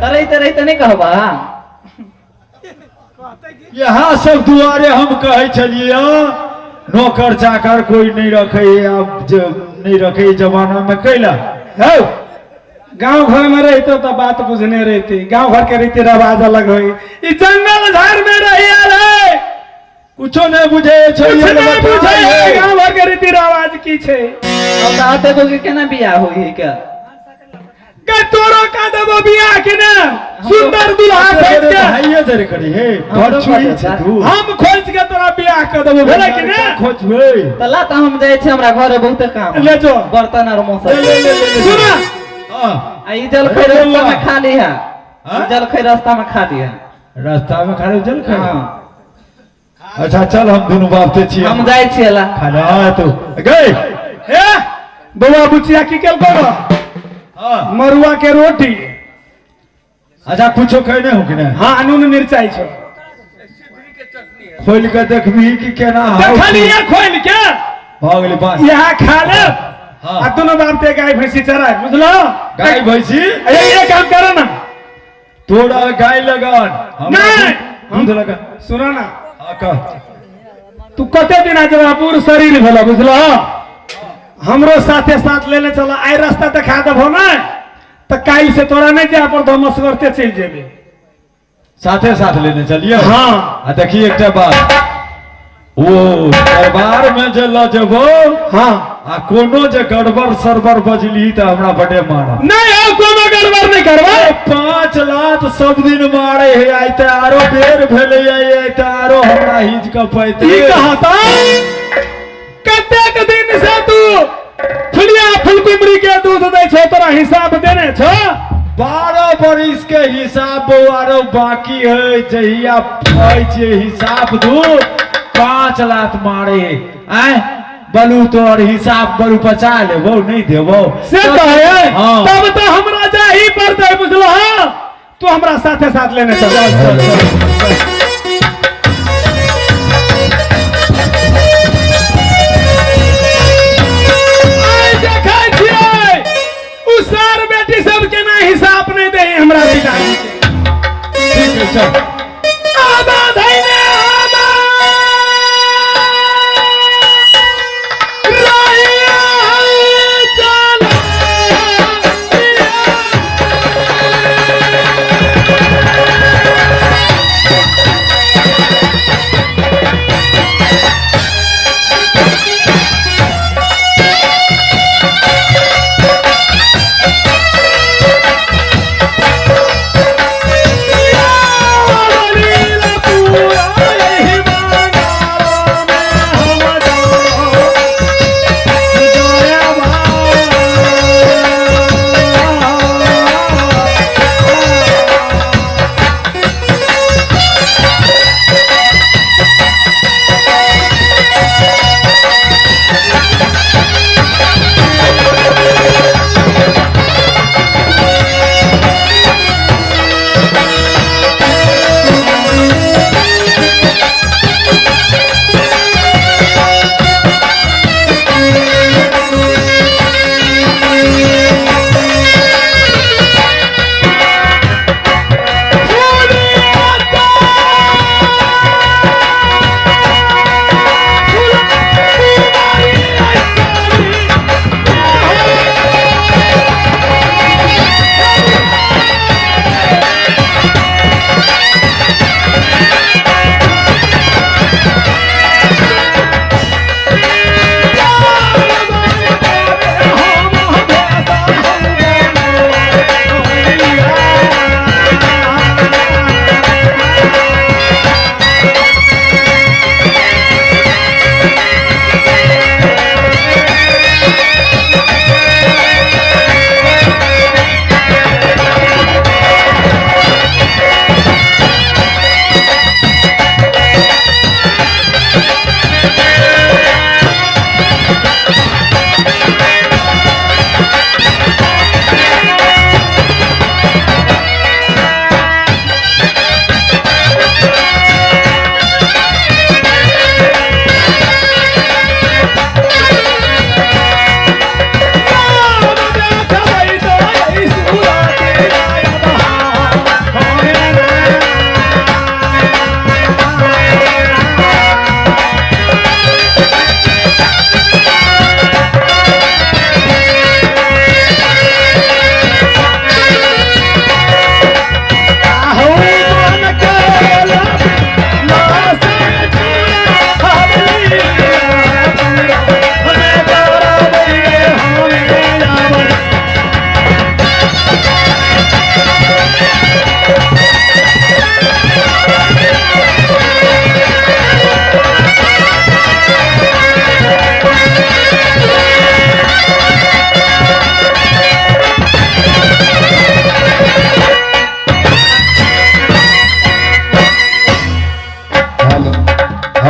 तऽ रहिते रहिते नहीं कहबा। यहाँ सब दुआरे हम कहै छलियै नौकर चाकर कोई नहीं रखे, आब जे नहीं रखे जमाना में कैला। हौ गांव घर में रहितो तो बात बुझने रहती, गांव घर के रीति रिवाज अलग होई, ई जंगल झाड़ में रही आल है कुछो नहीं बुझे कुछ नहीं बुझे है गांव घर के रीति रिवाज की छै। हम तऽ आते गो के केना बियाह होई है क्या? के तोरो का देबो बियाह के ना सुंदर दुल्हा खोज के भाइये जरे करी हे हमरो घर छुई कऽ छै देता। तू हम खोज के तोरा बियाह कर देबो भेलै कि ना? खोजबै तऽ ला तऽ हम जाइ छी, हमरा घरे बहुते काम ले जो। बर्तन आर मौसम। ले, ले, ले, ले, ले। सुना। हाँ। आ ई जलखै अरे रास्ता बौआ। में खा लिहा। हाँ? ई जलखै रास्ता में खा लिहा। रास्ता में खा ले जलखै? हाँ। अच्छा चल हम दुनू बाप ते छियै। हम जाइ छियै ला। खा ले, हाँ तू गए। हे बौआ बुचिया की केलको रो? हाँ। मरुआ के रोटी। अच्छा कुछो कहने हो कि नहीं? हाँ नून मिरचाई छो। खोल के देखबी कि केना हौ। देखलिए खोल के। भऽ गेलै बस। यहाँ खा ले। हाँ। आ दुनू बाप ते गाय भैंसी चराय बुझलो? गाय भैंसी? अरे ये काम करो ना। तोरा गाय लगन। हमरा नहीं। दूध लगन। सुनो ना। हाँ, कह। तू कते दिन आज बूढ़ शरीर भेलो बुझलो? हमरो साथे साथ लेने चलो, आइ रास्ता देखा देबो ना तऽ काल्हि से तोरा नहीं जाय पड़तौ, हम असगरते चलि जेबै। साथे साथ लेने चलिए। हाँ। आ देखिए एकटा बात, ओ दरबार में जे ल जेबो, हाँ। आ कोनो जे गड़बड़ सरबड़ बजली तऽ हमरा बड़े मारत। नहीं हो, कोनो गड़बड़ नहीं करबै। 5 लाख सब दिन मारे हे, आइ तऽ आरो बेर भेलै, आइ तऽ आरो हमरा his के पैतै। ई कहता कतेक दिन से तू फुलिया फुलकुमरी के दूध दै छौ, तोरा हिसाब देने छौ? 12 बरिस के हिसाब बौआरो बाकी है, जहिया कहै छियै हिसाब दू 5 लाख मारे हे। आँय बलू तोहर हिसाब बलू बचा लेबो नहीं देबो से कहे। हाँ। तब तो हमरा जाही पड़तै बुझलो? हाँ तू हमरा साथे साथ लेने चल। चल, चल, चल। आइ देखै छियै उ सार बेटी सब केना हिसाब नहीं दे हमरा पिताजी के। ठीक है, चल। आबा धैने आबा। रहिया चल।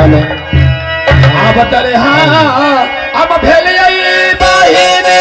चलो अब तरे हाँ अब भेल बहिन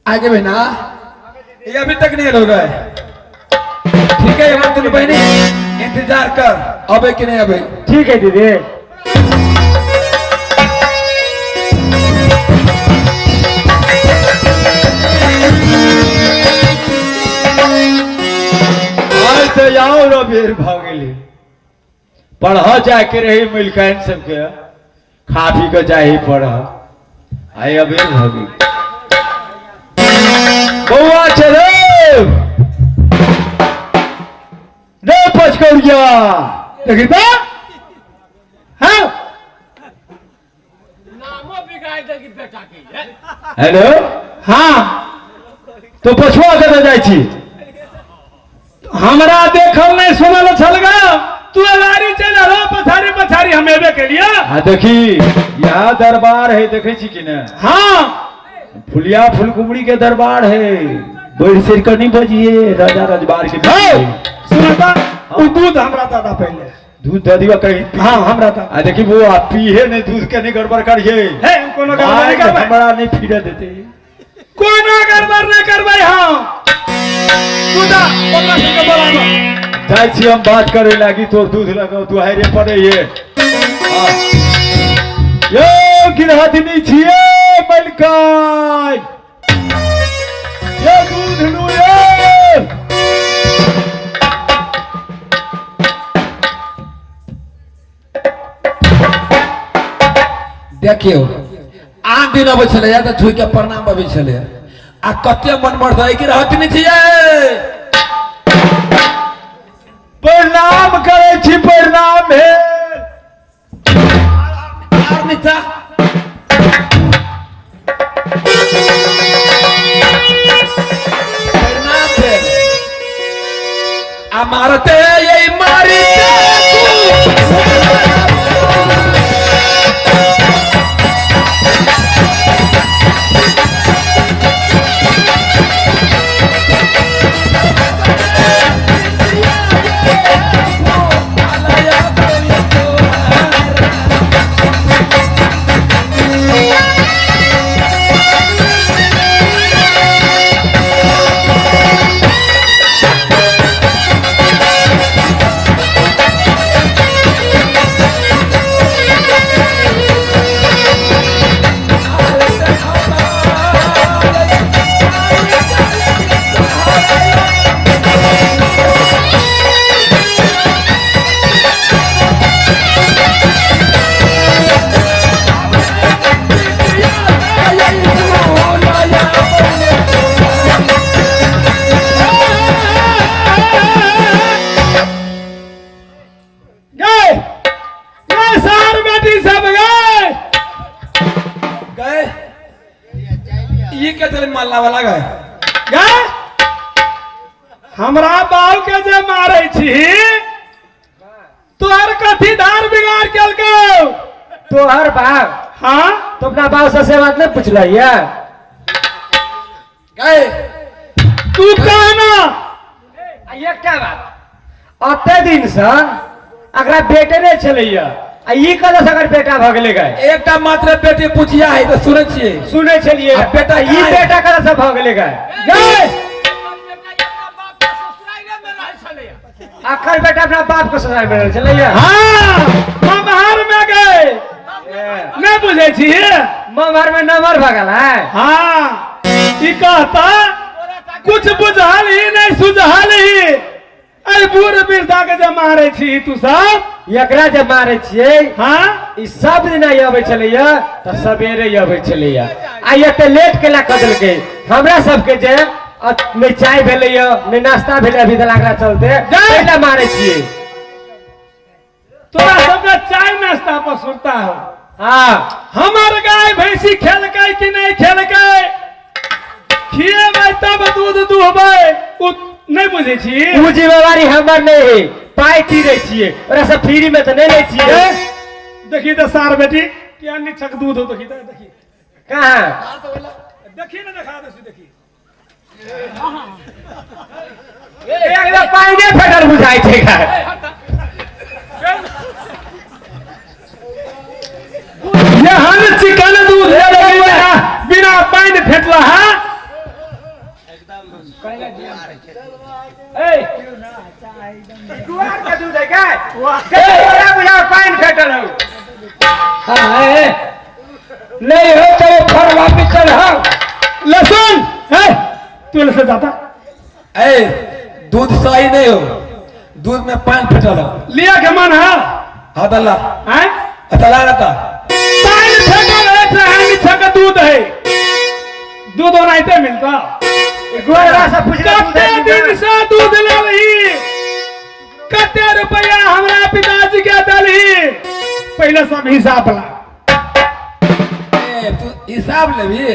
आगे बहना ये अभी तक नहीं हो गए। ठीक है हम तुम बहनी इंतजार कर अबे कि नहीं अबे। ठीक है दीदी। आज तो आओ रो बेर भ गेली पढ़ जाके रही मिलकन सबके खा पी के जाही पढ़ आई अबेर भ गेली। बउआ चलो रे पचकौड़िया देखी तो हाँ हेलो हाँ तो पछुआ कतऽ जाइ छी? हमरा देखल नहीं सुनल छल गा तू अगाड़ी चल रहो पछाड़ी पछाड़ी हम एबे के लिए। आ देखी यहाँ दरबार है देखै छी कि ने? हाँ फुलिया फुलकुमड़ी के दरबार है बढ़ सिर के नहीं बजिए राजा रजबार के। सुनता उ दूध हमरा दादा पहले दूध दे दियो कहीं। हाँ हमरा दादा आ देखी वो आप पीहे नहीं दूध के नहीं गड़बड़ करिए। हे हम कोनो गड़बड़ नहीं करबै हमरा नहीं फिरे देते कोनो गड़बड़ नहीं करबै। हम तू जा ओकरा सबके बोलाबो जाइ छी हम बात करे लागी तोर दूध लगाओ दुहारे पड़े ये। यो गिरहतनी छिए मलकान ये दूध लू ये। देखियो आन दिन अबै छलै तऽ झुकि के प्रणाम अबै छलै आ कते मन मरदै कि रहत नहि छियै। प्रणाम करै छी प्रणाम भेल आर नीचा प्रणाम भेल आ मारते ये मारते के चले मारला वाला गए गए हमरा बाबू के जे मारे छी तोहर कथी धार बिगाड़ केलकौ? तोहर बाप? हाँ। तो अपना बाप से बात नहीं पूछल ये? गए तू कहना एकटा बात, अते दिन से अकरा बेटे नहीं छलैया आ ई कतऽ से अगर बेटा भऽ गेलै गए? एकटा मात्र बेटी पुछिया है तऽ सुनै छियै। सुनै छलियै। आ बेटा ई कहाँ है? बेटा कतऽ से भऽ गेलै गए? गए अकर बेटा अपना बाप के ससुराल में रहल छलैया। हाँ, ममहर में गए। नहीं बुझै छी? ममहर में नमहर भऽ गेल है। हाँ, ई कहता कुछ बुझल ही नहीं सुझल ही। अरे बूढ़ वृद्धा के जे मारे छी तू सब? एकरा जे मारे छियै। हाँ, ई सब दिन अबै छलैया तऽ सवेरे अबै छलैया आ एते लेट केला कऽ देलकै हमरा सबके जे नहि चाय भेलैया नहि नाश्ता भेलै अभी तक एकरा चलते पहिले मारे छियै। तोरा सबके चाय नाश्ता पर सुनता हो। हाँ। हमर गाय भैंसी खेलकै कि नहीं खेलकै? खिएबै तब दूध दुहबै। उ नहीं बुझै छी? उ जिम्मेवारी हमर नहीं है, पाइ तीरै छियै ओकरा सब फ्री में तऽ नहीं लै छियै। देखी तऽ सार बेटी किया निछक दूध हो, देखी तऽ देखी। कहाँ? देखी ना, देखा दे छी, देखी। एकरा पानि फेटल बुझाइ छै गाय। एहन चिकन दूध बिना पानि फेटला है। गुआर के दूध है गाय। तोरा बुझा पानि फेटल हौ। हाँ, नहीं हो तो फरवा मिचल हो। लहसुन है तू लहसुन जाता। ए दूध सही नहीं हो, दूध में पानी फेटल हो। लिया के मन है। हाँ दल्ला। हैं? दल्ला रहता। पानी फेटल है चाहे छक दूध है, दूध ओनाहिते मिलता। गोरा से पूछला दूध है कते कि दिन ना? से दूध लेलही, कते रुपया हमरा पिताजी के देलही, पहले सब हिसाब ला। ए, तू हिसाब लेबी?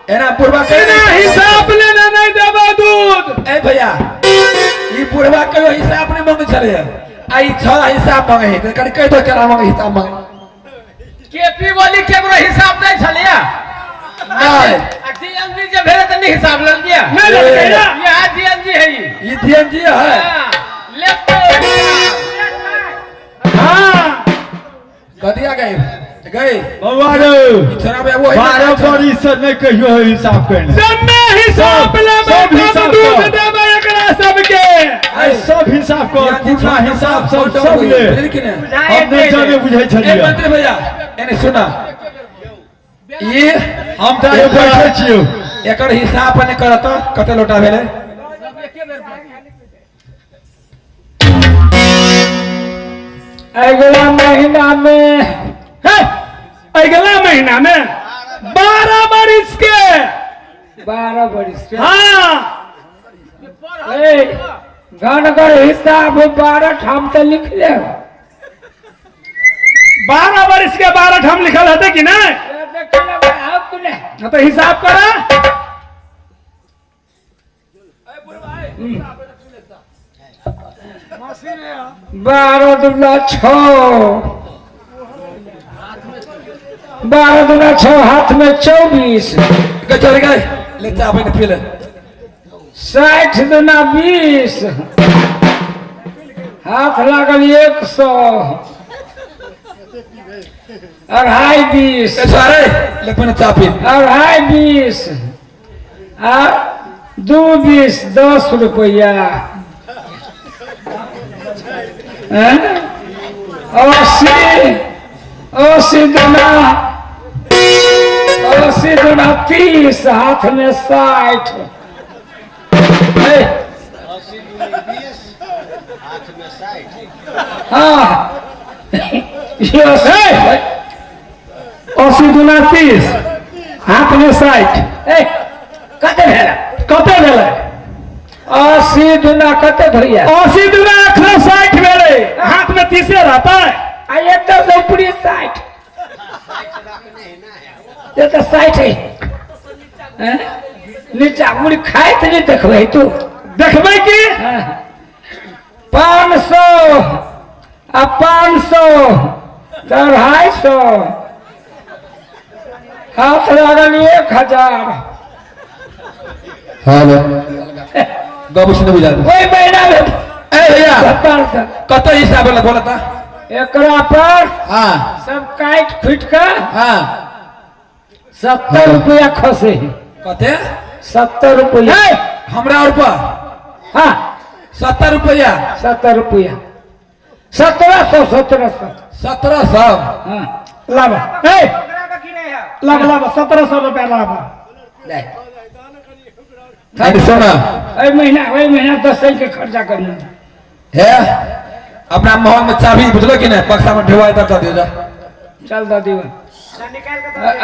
एना बुढ़वा कहियो बिना हिसाब लेने नहीं देबो दूध। ए भैया, ई बुढ़वा कहियो हिसाब नहीं मांगे छलै आ ई छौड़ा हिसाब मांगे है, तऽ कनि कहि दो केना मांगे हिसाब मांगे। केपी वाली केकरो हिसाब नहीं छलैया। नहीं। आ डीएमजी जे भेलै तऽ नहीं हिसाब लेलियै। नहीं लेलकै ना। इएह डीएमजी है ई। ई डीएमजी है। हाँ, लेफ्ट। हाँ। कदिया गए गए बौआ रे, ई छोड़ा भैया वही 12 बरिस से नहीं कहियो हिसाब केने। जन्ने हिसाब लेबै सब तब हिसाब दूध कर। देबै एकरा सबके। आइ सब हिसाब कर, पूरा हिसाब सब सब ले। बुझली कि नहीं? हम नहीं जाने बुझै ए छलियै। मंत्री भैया एने सुना, ई हम तऽ आइ बैठे छियौ। एकर हिसाब नहि करत कते लोटा भेलै? अगला महीना में हे, अगला महीना में 12 बरिस के। 12 बरिस के। हाँ। ए, गणगर हिसाब 12 ठाम तो लिख ले। 12 बरिस के 12 ठाम लिखल हेतै कि नहीं? हाँ तो हिसाब करा। 12 दूना 6, 12 दूना 6, हाथ में 24। गए चल गए ले चाय पानी पी ले। 60 दूना 20, हाथ लागल 100, अढ़ाई बीस। ए सारे ले पहले चाय पी। अढ़ाई बीस आ 2 20 10 रुपया। हैं? 80 दूना 80 दूना 30, हाथ में 60। हाँ। 80 दूना 30, हाथ में 60। ए, कते भेलै? कते भेलै? 80 दूना कते भैया? 80 दूना 160 भेलै, हाथ में 30 रहता है। आ एतऽ से ऊपरी 60, ये तो 60 है। हैं? नीचा मुड़ी खाइत नहीं देखबै तू। देखबै की? 500 आ 500 250, हाथ लागल 1000। हेलो गप सुन बुझा। ओहि महीना में ए भैया 500 कत हिसाब लग बोलता? एकरा पर हां सब काट खुट के हां 70 रुपया खसे। कते? 70 रुपया। हमरा और पर? हाँ 70 रुपया। 70 रुपया। 1700 1700 1700। हाँ लाबा ए लाबा लाबा 1700 रुपया लाबा। ले अरे सुना ओहि महीना, ओहि महीना 10 के खर्चा करना है। अपना महल में चाबी बुझलो कि नहीं, बक्सा में ढुआई तब दे जा। चल दे दीवा।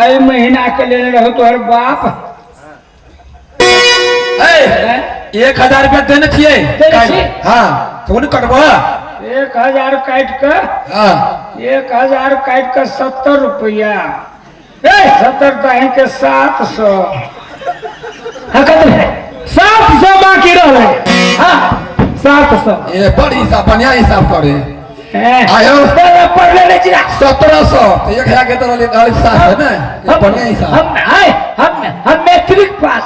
एहि महीना के लेने रहो तोहर बाप। ए 1000 रुपया देने छियै। हाँ तो नहीं कटबो। 1000 काट के, हाँ 1000 काट के 70 रुपया। ए 70 दाही के 700। हाँ कत 700 बाकी रहे। हाँ 700। ये बड़ी हिसाब बढ़िया हिसाब करे आयो पढ़ ले चिरा 1700 तो 1000 के तरह ले 700 ना, ये बढ़िया हिसाब। हम आए हम मैट्रिक पास।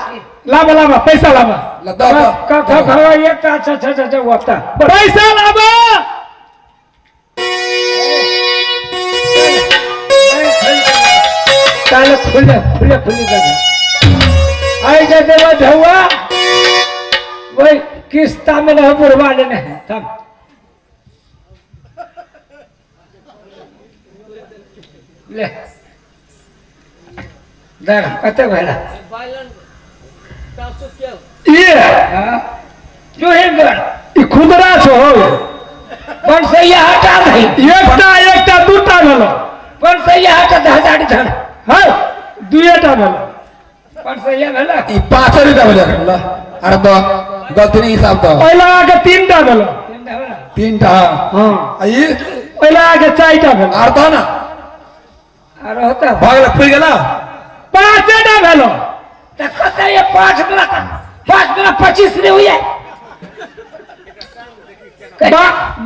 लाबा लाबा पैसा लाबा। का का का एक अच्छा अच्छा अच्छा होता पैसा लाबा। चल खुले खुले खुले जगह आई जे देवा ढुआ वही किस्ता में रह बुढ़वा लेने हैं तब। ले देख कते भेला ये हां जो है गण ई खुदरा छो हो। 500 हटा दे। एकटा एकटा दूटा भेलो। 500 हटा दे 1000 धर। हां दुएटा भेलो। 500 भेला ई 5 रुपया भेला। अरे तो गलती नहीं हिसाब तो पहला के 3टा भेलो। 3टा हां ई पहला के 4टा भेलो। आर तो ना आर होता भागल खुल गेला 5टा भेलो। त कते ये 5 मिला 5 मिला 25 रे हुई है।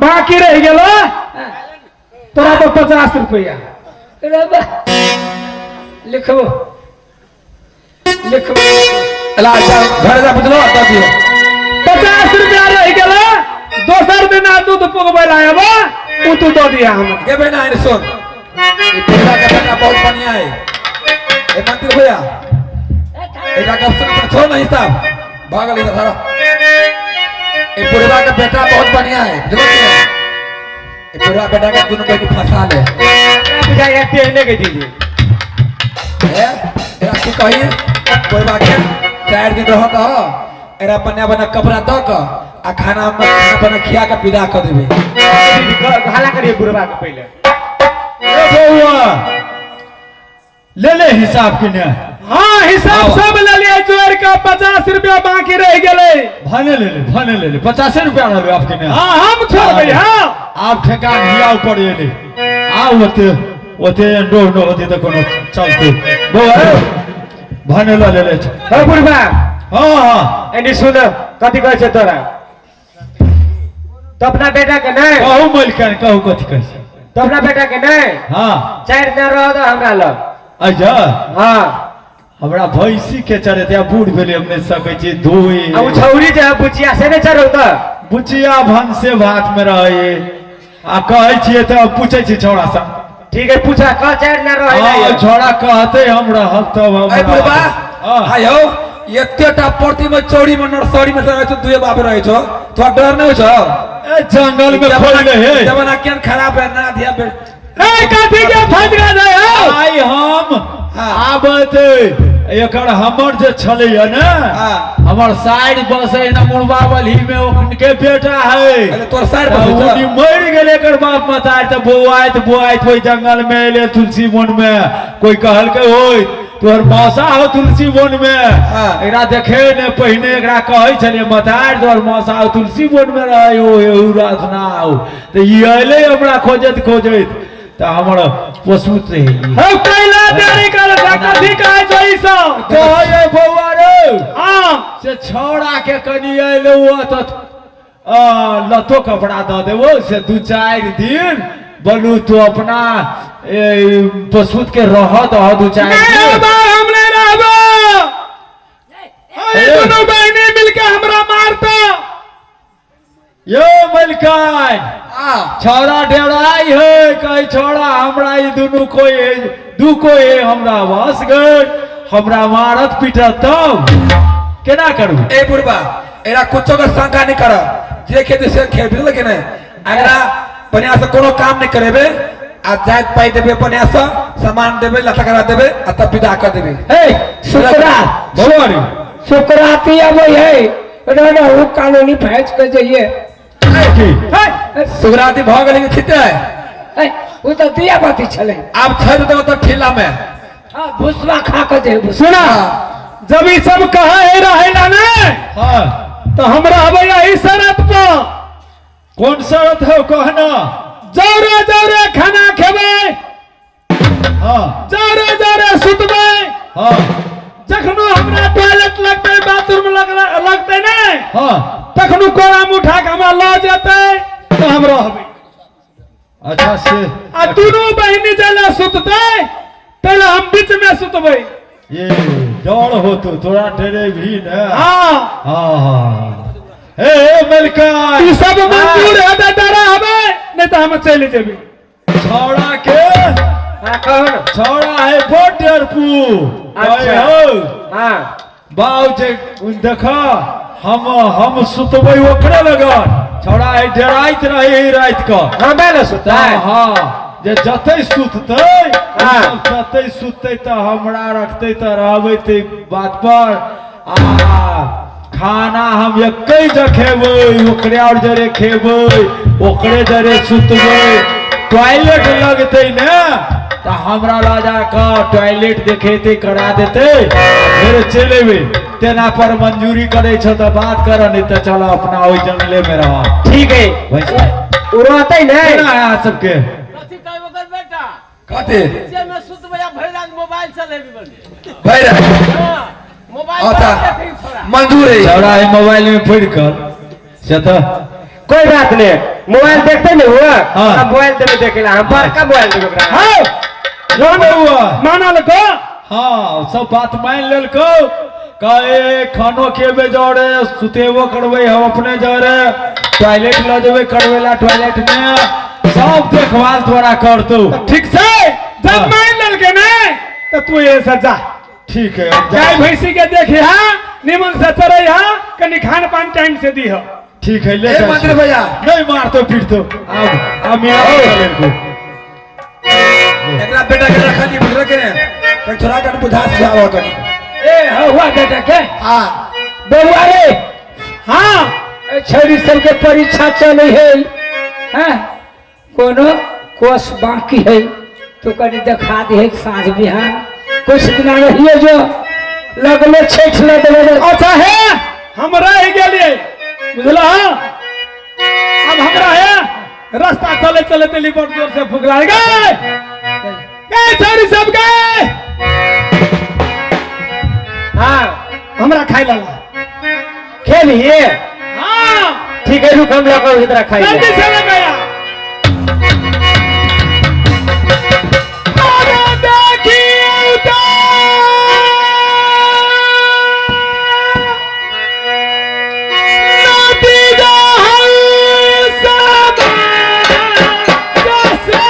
बाकी रह गेलो तोरा पर 50 रुपया। लिखो लिखो ला घर जा बुझलो दऽ दियो। 50 रुपया रह गेलो। दोसर दिना दूध पुगबै ला आबो उ तू दऽ दिया हमरा। गे बहिना एने सुन, ई बुढ़ा के बेटा बहुत बढ़िया है। ए मंत्री भैया एकरा गप सुन पर छोड़ ना हिसाब भागल इधर सारा। ए बुढ़वा के बेटा बहुत बढ़िया है बुझलो कि नहीं? ए बुढ़वा बेटा के दोनों बेटी फंसा ले। बुझाया पहने के दीजिए। ए एकरा की कही बुढ़वा के 4 दिन रहत ह, एकरा बना बना कपड़ा द के आ खाना बना खिया के विदा कर देबे। हल्ला करिए बुढ़वा के पहले। ए बउआ ले ले हिसाब के ने। हाँ हिसाब सब ले लिया जोड़ का 50 रुपया बाकी रह गेले। भने ले ले भने ले ले 50 रुपया रहलो आपके ने। हाँ हम छोड़बै। हाँ आप ठेका हियाव पर एले आ ओते ओते एंडो न होते त कोनो चलते। बउआ भने ल ले ले। हे बुढ़वा। हाँ हाँ एनी सुन कथि कहै छै तोरा? तो अपना बेटा के नहीं कहू मलिकान कहू कथि कहै छै? तो अपना बेटा के नहीं। हाँ 4 दिन रह दो हमरा लग। अच्छा हाँ हमरा भैंसी के चरेते आ बूढ़ भेलै हम नहि सकै छी धोए। आ उ छौरी जे है बुचिया से नहि चरौ त? बुचिया भनसे भात में रहे आ कहै छियै तऽ पूछै छी छौड़ा सँ। ठीक है पूछा कह 4 दिन रहे। हां छौड़ा कहते हम रहब तब हम। ए बुढ़बा आयो एतेटा परती में चौड़ी में नर्सरी में रहै छौ दुए बाप रहै छौ तोरा डर नहि होइ छौ? ए जंगल में खोलले हे जमाना केहन खराब है ना धिया बे। ए कथी के फटका दे हौ? आइ हम आबत एकर हमर जे छलैया ने हमर साइड बसै न मुड़बावली में ओखनके बेटा है। अरे तोर साइड बसै छौ? मरि गेलै एकर बाप मतार त बौआइत बौआइत ओहि जंगल में एले तुलसी वन में। कोई कहलकै ओय तोहर मौसा हो तुलसी वन में। एकरा देखे ने पहिने एकरा कहै छलियै मतार तोहर मौसा हो तुलसी वन में रहै हो एहू रात ना आओ। त ई एलै हमरा खोजैत खोजैत तऽ हमर पोसुत है। हौ कैला देरी कर कथी कहै छौ ई सब? कहै बौआ रे। हाँ। से छौड़ा के कनि अयलौ तऽ लतो कपड़ा दऽ देबो से 2-4 दिन बोलू तू अपना पशुत के रह दह 2-4 नहीं दिन। बा हम नहीं रहबो। अरे दोनों बहनी मिलके हमरा मारता। यो मलिकान छौड़ा डेराई है कहे छौड़ा हमरा ई दुनू कोई है दू कोई है हमरा बस गए हमरा मारत पीटत तब केना करू? ए बुढ़बा एरा कुछो के शंका नहीं कर जे खेते से खेत बुझल कि नहीं? एकरा बढ़िया से कोनो काम नहीं करेबे आ जात पाई देबे बढ़िया से सामान देबे लता करा देबे आ तब विदा कर देबे। हे शुक्रात बौआ रे शुक्राती अबै है ना वो कॉलोनी भैंस के जइए। सुगराती भ गेलै कि छिते? वो तो दिया बाती छले। आब छोड़ देबो तो ठेला में। हां भुसवा खा के जेबो। सुना जब ई सब कहे रहेला ने हां तो हमरा अबै यही शरत पर। कौन शरत है कहना? जौरे जौरे खाना खेबै। हां। जौरे जौरे सुतबै। हां। जखनो हमरा टॉयलेट लगतै बाथरूम लगतै ने हां तखनो कोरा में उठा के हमरा ल जेतै तो हम रहबै। अच्छा से आ दुनू बहिनी जेला सुततै तैला हम बीच में सुतबै। ये डर हो तो तोरा डरे भी न। हां हां हां ए मलिका ई सब मंजूर है त डरा हबे नहीं तो हम चले जेबे। छौड़ा के हां कहो ना। छौड़ा है बहुत डरपू। अच्छा। हो हां बाऊ जे देख हम सुतबै ओकरे लगन। छौड़ा है डराइत रहे रात क। हां बेला सुतै। हां जे जतै सुततै हां जतै सुततै त हमरा रखतै त रहबै ते बात पर। आ खाना हम एकै जगह खेबै ओकरे और जरे खेबै ओकरे जरे सुतबै। टॉयलेट लगतै ने त हमरा ल जाकर टॉयलेट देखेते करा देते फिर चल एबै। तेना पर मंजूरी करे छ त बात कर नहीं त चल अपना ओहि जंगले में रह। ठीक है उ रहतै ने केना है अहाँ सबके? कथी कहै ओकर बेटा? कथी? बीचे में सुतबै आ भरि रात मोबाइल चलेबी बने। भरि रात? हां मोबाइल अच्छा मंजूर है। छौड़ा है मोबाइल में पढ़ कर से तो कोई बात नहीं मोबाइल देखते नहीं हुआ। हाँ। मोबाइल देवे देखेला हम बड़का मोबाइल देवे ओकरा। हां बउआ मानल को। हाँ सब बात मान लेलको कहे खानो खेबे जरे सुतेबो करबै हम अपने जरे टॉयलेट ल जेबै करबेला टॉयलेट में सब देखभाल तोरा करतौ। ठीक छै जब मान लेलके ने त तू ये सजा। ठीक है गाय भैंसी के देखी हा निमन से चरै हा कनि खान पान टाइम से दी हा। ठीक है ले ए मंत्री भैया नहीं मारतो पीटतो अब अब मेरा लेलको एकरा बेटा के रखली बुझल के ने कनि थोड़ा कनि बुझा सुझाव कनि। ए हुआ बेटा के। हां बउआ रे। हां ए छौड़ी सबके परीक्षा चलै है। हां कोनो कोर्स बाकी है तो कनि देखा दे साँझ बिहान कुछ दिन रहिए जो लगले छठ ल देबे। अच्छा है हम रह गेलिए बुझला। अब हमरा है रास्ता चले चले तेली बड़ जोर से भूख लाग गए गए छौड़ी सब गए। हां हमरा खाइ ला खेलिए। हां ठीक है रुक हम लगा इधर खाइ जल्दी से ले गया। अरे देखिए तो नदी जहल सब जैसे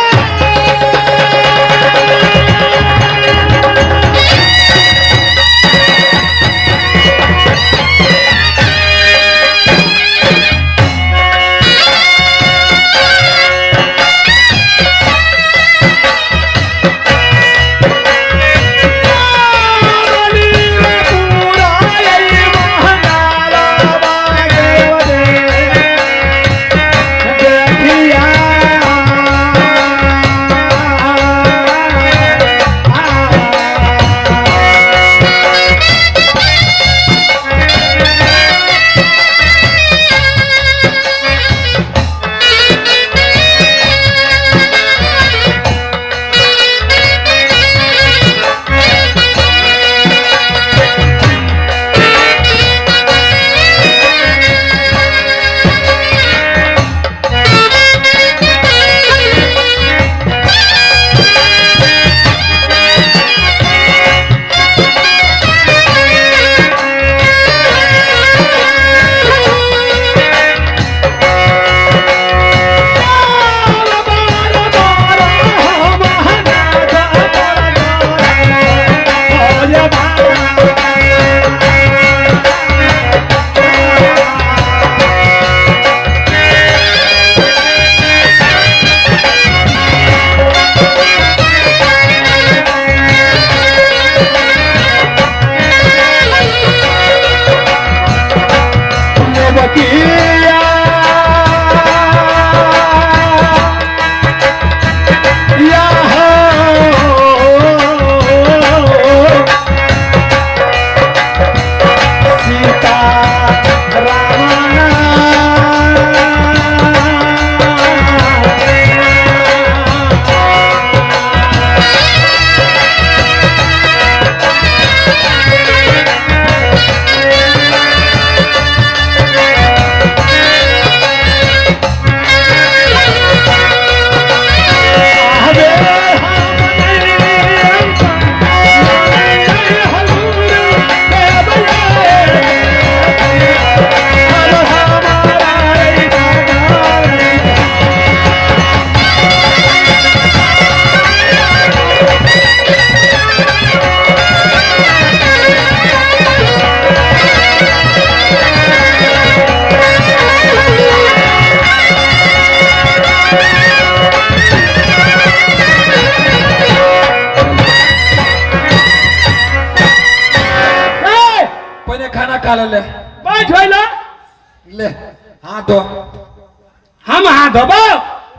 हम हाथ धोबो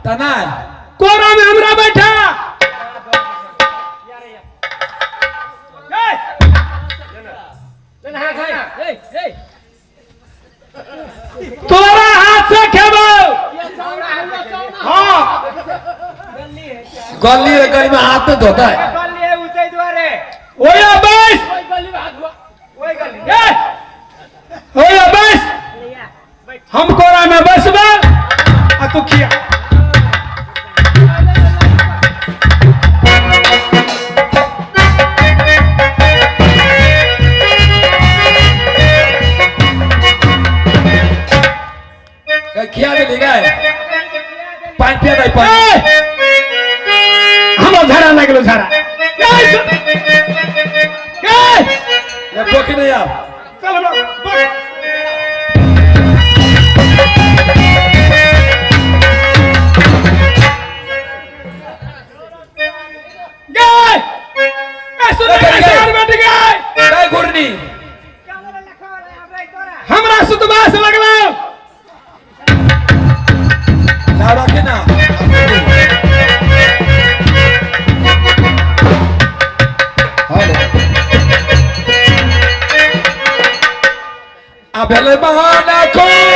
त नहि कोरा में हमरा बैठा। तोरा हाथ से खेबो। हाँ गली है, गली में हाथ तो धोता है। ओया बस, ओया बस, हम कोरा में बसबा आ तू खिया। खिया देली गए, पानी पिया दे पानी। हम झाड़ा लागलो झाड़ा। ये बोकी नहीं आप। चल हमरा बोक। गए ए सुन गए बैठ गए। गए घुरनी हमरा सुतबास लगलो। लाड़ा के ना अबेले बहाना खुशी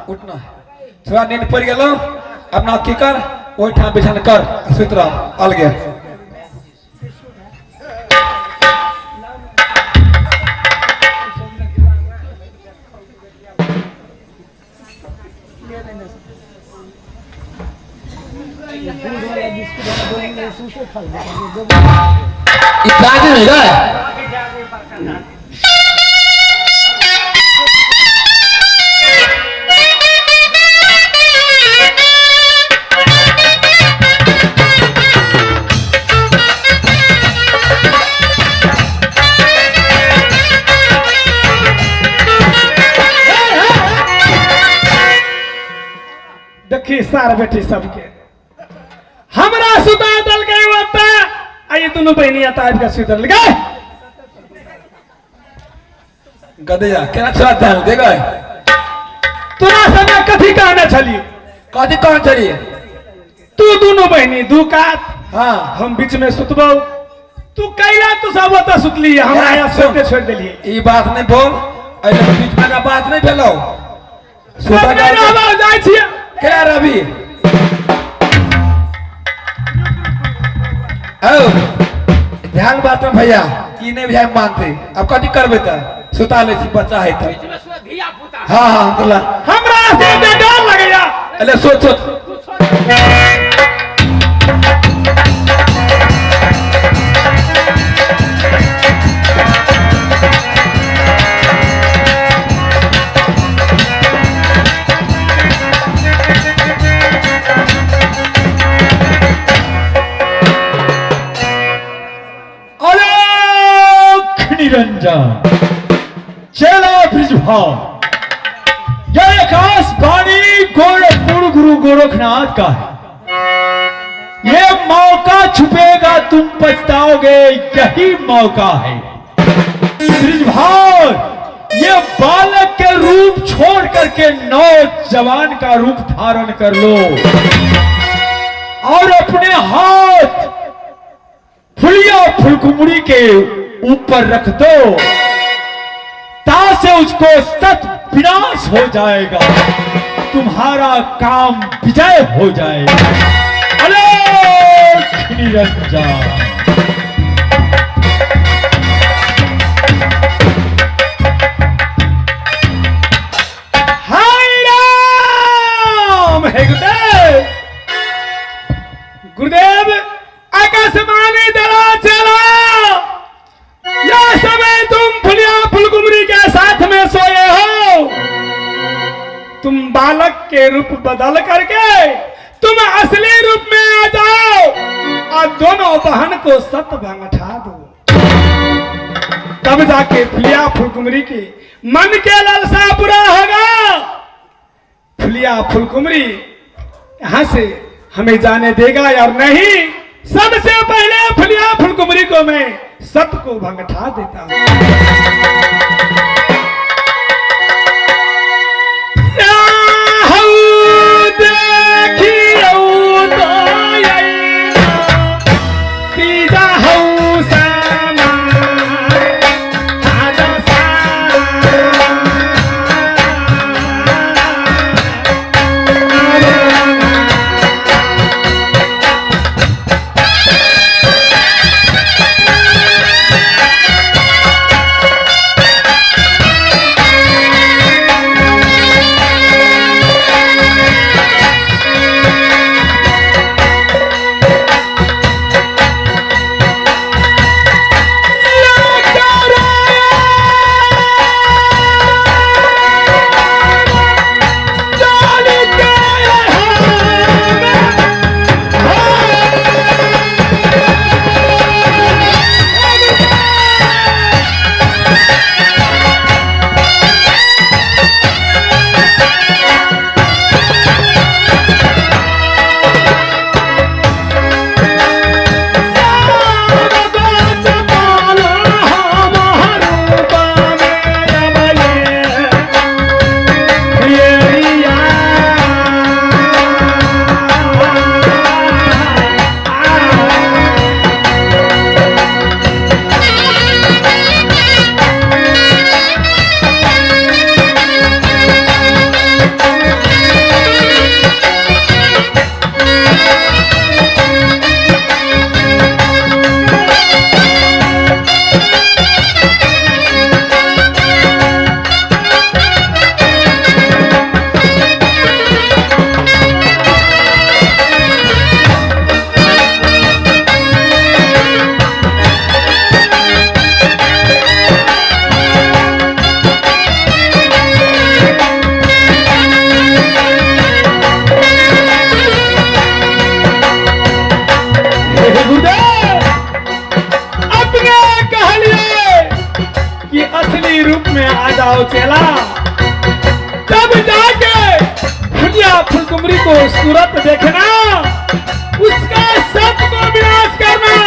उठना थोड़ा नींद पड़ गेलो अपना की कर ओहिठाम बिछान कर सुति रह अलगे। देखी सार बेटी सबके हमरा सुता दल गए ओता आ ये दोनों बहनिया ताज के सुतल गए। गदैया केना छोड़ा दल दे गए। तोरा समय कथी कहने छली? कथी कहने छली? तू दोनों बहनी दू कात, हाँ हम बीच में सुतबौ। तू कैला तू सब ओता सुतली, हमरा यहाँ सुते छोड़ देलिए। ई बात नहीं बोल, एने बीच में का बात नहीं भेलो। सुता के जाय छियै क्या रवि औ ध्यान बात में भैया ई नहीं भैया मानते। अब कथी करबे त सुता ले छी बच्चा है त। हां हां तोला हमरा से डर लगैया। अरे सोच सोच निरंजन चेला ब्रिजभाव जय आकाशवाणी गोरखपुर गुरु गुरु गोरखनाथ का है। ये मौका छुपेगा, तुम पछताओगे, यही मौका है। बृजभान, ये बालक के रूप छोड़ करके नौजवान का रूप धारण कर लो और अपने हाथ फुलिया फुलकुमरी के ऊपर रख दो, तासे उसको सत विनाश हो जाएगा, तुम्हारा काम विजय हो जाएगा। अरे निरंजन। हाय राम, हे गुरुदेव, गुरुदेव आकाशवाणी दला चला, यह समय तुम फुलिया फुलकुमरी के साथ में सोए हो। तुम बालक के रूप बदल करके तुम असली रूप में आ जाओ और दोनों बहन को सत भंगठा दो, तब जाके फुलिया फुलकुमरी के मन के लालसा पूरा होगा। फुलिया फुलकुमरी यहां से हमें जाने देगा या नहीं? सबसे पहले फुलिया फुलकुमरी को मैं सत को भंगठा देता हूं। जाओ चेला, तब जाके फुलिया फुलकुमरी को सूरत देखना, उसका सबको विनाश करना।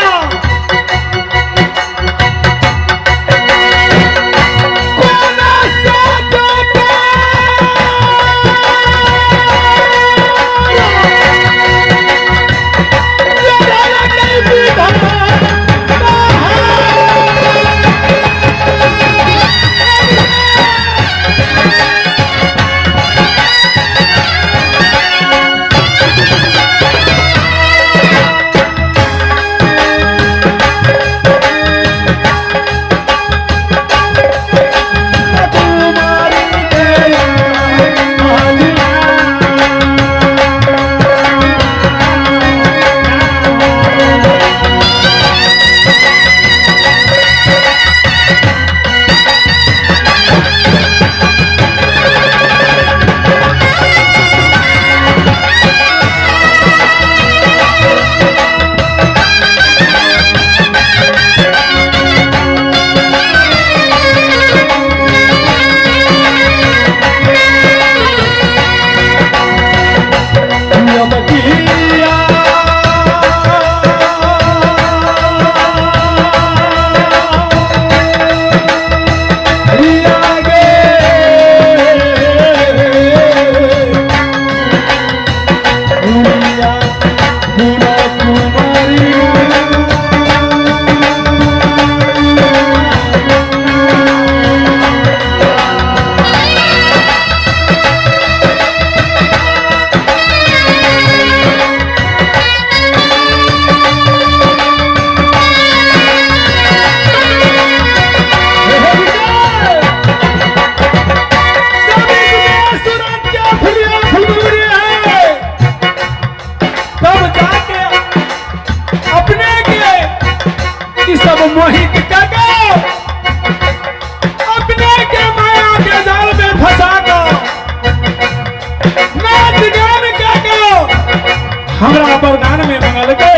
हमरा वरदान में मंगलकै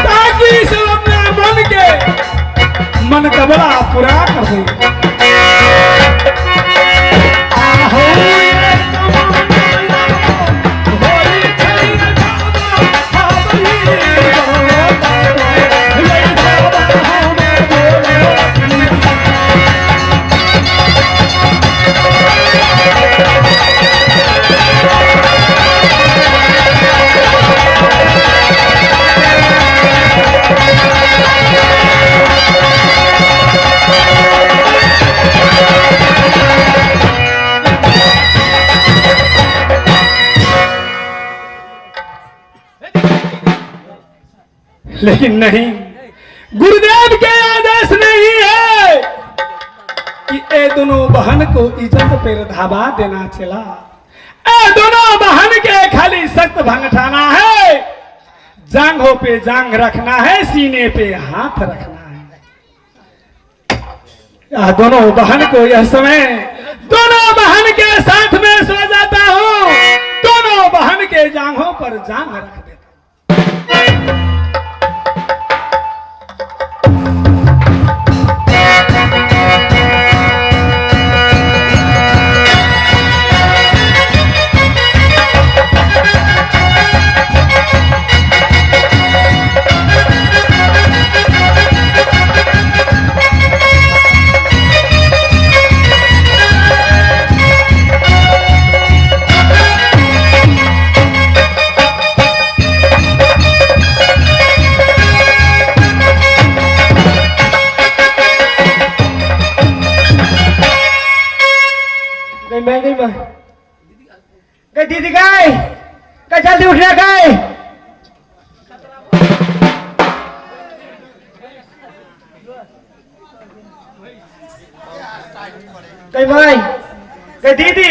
ताकि सब अपना मन के मन कबला पूरा कर दे। आहो लेकिन नहीं, गुरुदेव के आदेश नहीं है कि ए दोनों बहन को इज्जत पर धाबा देना चला। ए दोनों बहन के खाली सख्त भंगठाना है, जांघों पे जांघ रखना है, सीने पे हाथ रखना है। यह दोनों बहन को यह समय दोनों बहन के साथ में सो जाता हूं, दोनों बहन के जांघों पर जांघ रख देता। गई दीदी गए गई जल्दी उठना गए। गई भाई गई दीदी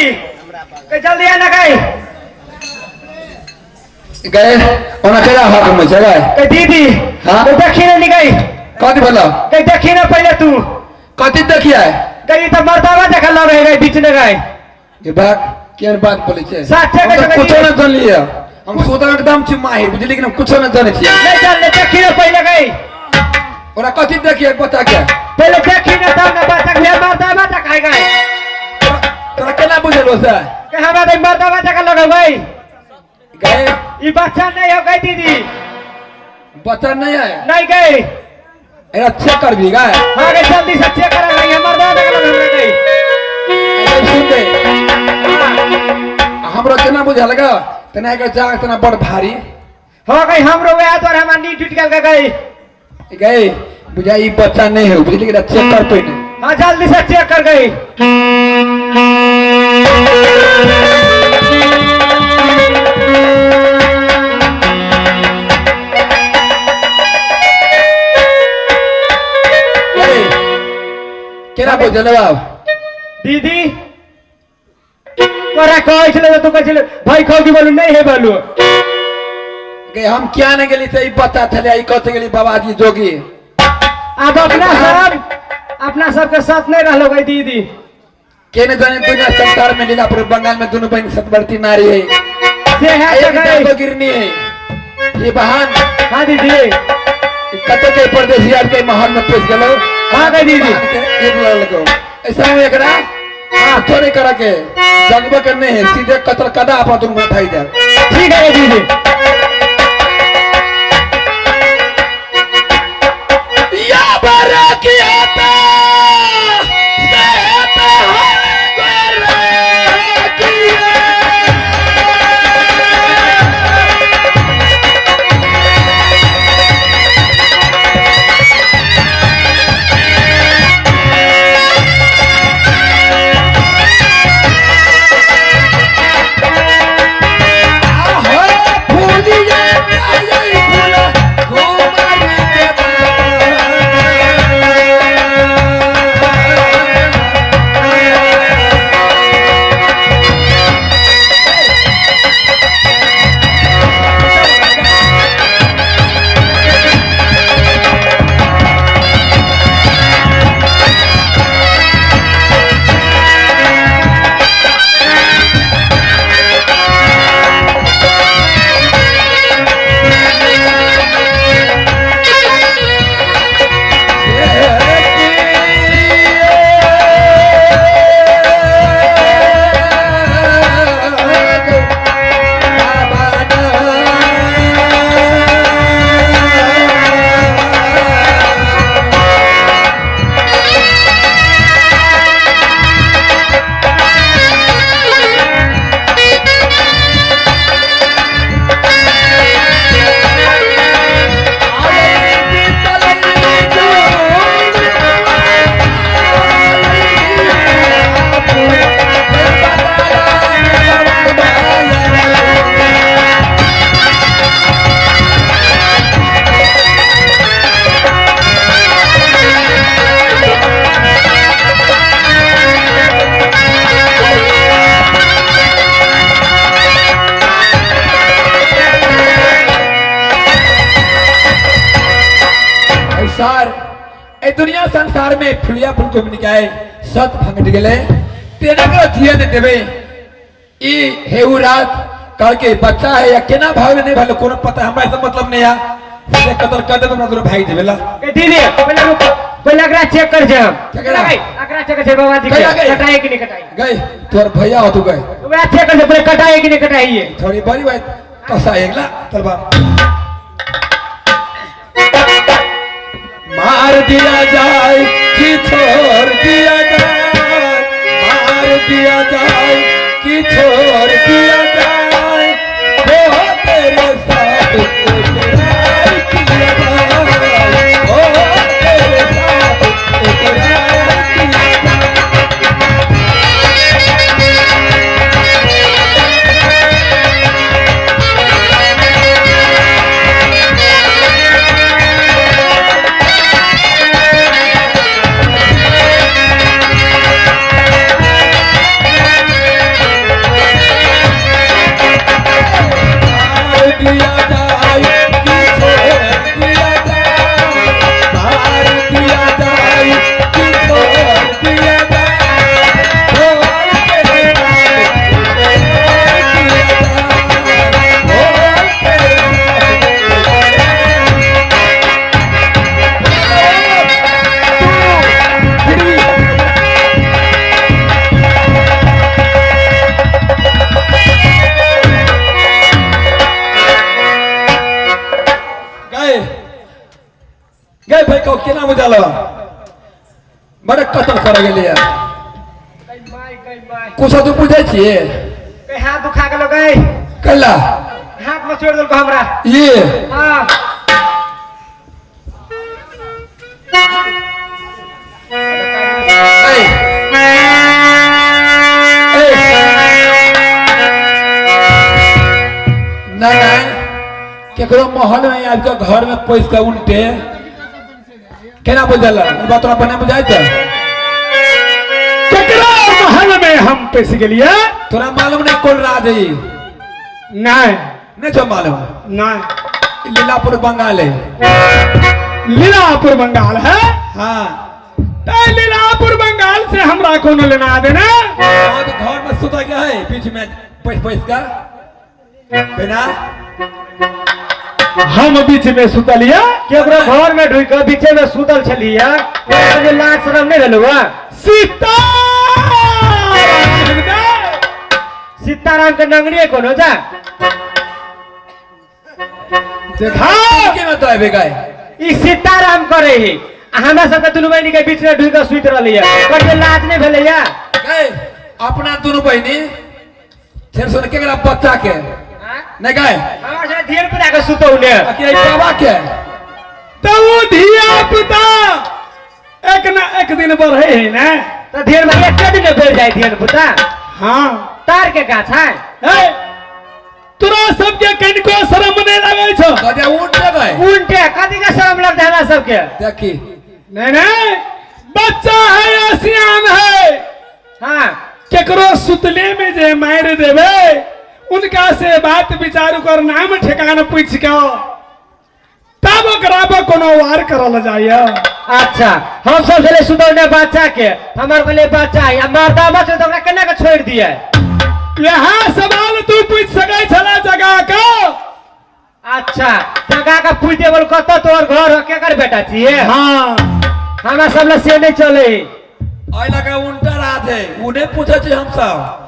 गई जल्दी आना गई गए ओना केना हाथ में छै गए गई दीदी। हां देखी नहीं गई कथि भेलो गई देखी ना पहले तू कथि देखिए गई तो मर्दावा देखल लगे गई बीच में गई ये बात केहन बात बोले छै साथे के हम कुछो न जानलिए, हम सोदा एकदम छी माहिर बुझली कि हम कुछो न जानै छियै। नहीं जानले देखी ना पहले गई ओरा कथि देखिए बता के पहले देखी ना तब ना बता के मर्दावा देखाय गई। तोरा केना बुझलो से के हमरा तो मर्दावा देखल लगे गई गए ई बच्चा नहीं हो गई दीदी, बच्चा नहीं है नहीं गई एरा चेक करबी गए। हां गई जल्दी से चेक करा गई मर्दावा देखल हमरा गई। सुन दे हमरो केना बुझल ग तना के जाग तना बड़ भारी हो गई हमरो वह तोर हमर नी टूट गेल गई गई बुझाई बच्चा नहीं है बुझली कि चेक कर पहिने। हां जल्दी से चेक कर गई। केना बुझल बाब दीदी तोरा कहै छलै तू कहै छलै भाई खौजी बोलू नहीं है बोलू गे हम क्या न गेली से ई बच्चा छलै ई कथि गेली बाबाजी जोगी। अब अपना सब के साथ नहीं रहलो गई दीदी। केने जाने दुनिया संसार में लीलापुर बंगाल में दोनों बहन सतवर्ती नारी है से है एक तो गिरनी है ये बहन। हां दीदी कत के परदेसी आर के महल में पेश गेलो। हां गई दीदी एक लगो ऐसा में एकरा हां थोड़े करा के जगबा करने है सीधे कत्ल कदा आपा तुम भाई जा। ठीक है दीदी। या बरकियाता सहता हो। अनुसार ए दुनिया संसार में फुलिया फूल को निकाय सत भंगट गेले तेना करो जिए ने देवे ई हेउ रात कह के बच्चा है या केना भाग नहीं भाग कोनो पता हमरा से मतलब नहीं है सीधे कत्ल कर देबे हमरा दोनों भाई देवेला ए दीदी पहले रुको पहले अगरा चेक कर जे हम केकरा? अगरा चेक कर जे बाबा जी के गया, गया। कटाई कि नहीं कटाई गई तोर भैया हो तू गए ओकरा चेक कर जे पहले कटाई कि नहीं कटाई है थोड़ी बड़ी भाई कसा एकला तलवार मार दिया जाए कि छोड़ दिया जाए मार दिया जाए कि छोड़ दिया जाए वो तेरे साथ इकरार किया जाए वो तेरे साथ इकरार किया जाए। मार दिया जाए कि छोड़ दिया जाए मार दिया जाए कि छोड़ दिया जाए छोड़ तेरे साथ इकरार किया जाए छोड़ तेरे साथ इकरार तू फिर गए गए भाई को केना बुझल बड़ा कत्ल कर गेलै यार कुछ तू बुझै छियै ए हाथ दुखा गेलो गई कैला हाथ में छोड़ देलको हमरा ये हां ए ए ना ना केकरो महल में आबि के घर में पैस के उल्टे केना बुझल ई बात तोरा बने बुझाइ छै केकरा महल में हम पैस गेलिए तोरा मालूम नहीं कोन राज है ई? नहीं नहीं छौ मालूम नहीं ई लीलापुर बंगाल है लीलापुर बंगाल है हाँ ते लीलापुर बंगाल से हमरा कोनो लेना देना हाँ तो घर में सुता क्या है बीच में पैस पैस का बिना हम बीच में सुतलिए केकरो घर में ढुक के बीचे में सुतल छलिया जे लाज शरम नहीं भेलौ बा सीता सीताराम के नंगड़ी कोनो जा देखा के में तो आबे गए ई सीताराम करे ही आ हमरा सबके दुनू बहिनी के बीच में ढुक के सुति रहली है कहियो लाज नहीं भेलैया गए अपना दोनों बहिनी छेड़ सुन के बच्चा के नहीं गए हमरा सबके धियन पुता के सुतौ ने बाकी आई बाबा के तो वो धिया पुता एक ना एक दिन बढ़े है ना त धियन भाई एक दिन बढ़ जाए धियन पुता हाँ तार के गाछ है ए, तोरा सबके कनिको शरम नहीं लगे छौ गजे उठ गए उनटे कथी के शरम लगता है हमरा सबके देखी नहीं नहीं बच्चा है या सियान है हाँ केकरो सुतले में जे मार देवे उनका से बात विचार कर नाम ठिकाना पूछ के तब ओकरा पर कोनो वार करल जाय अच्छा हम सब छले सुतौने बच्चा के हमर कहले बच्चा है आ मर्दामा छै तऽ ओकरा केना के छोड़ि दिए यहाँ सवाल तू पूछ सकै छला जगह का अच्छा जगह के पूछ देबल कतऽ तोहर घर हो केकर बेटा छियै हाँ हमरा सब लग से नहि चले एहि लऽ कऽ उल्टा राज है उ नहि पूछै छै हमसब।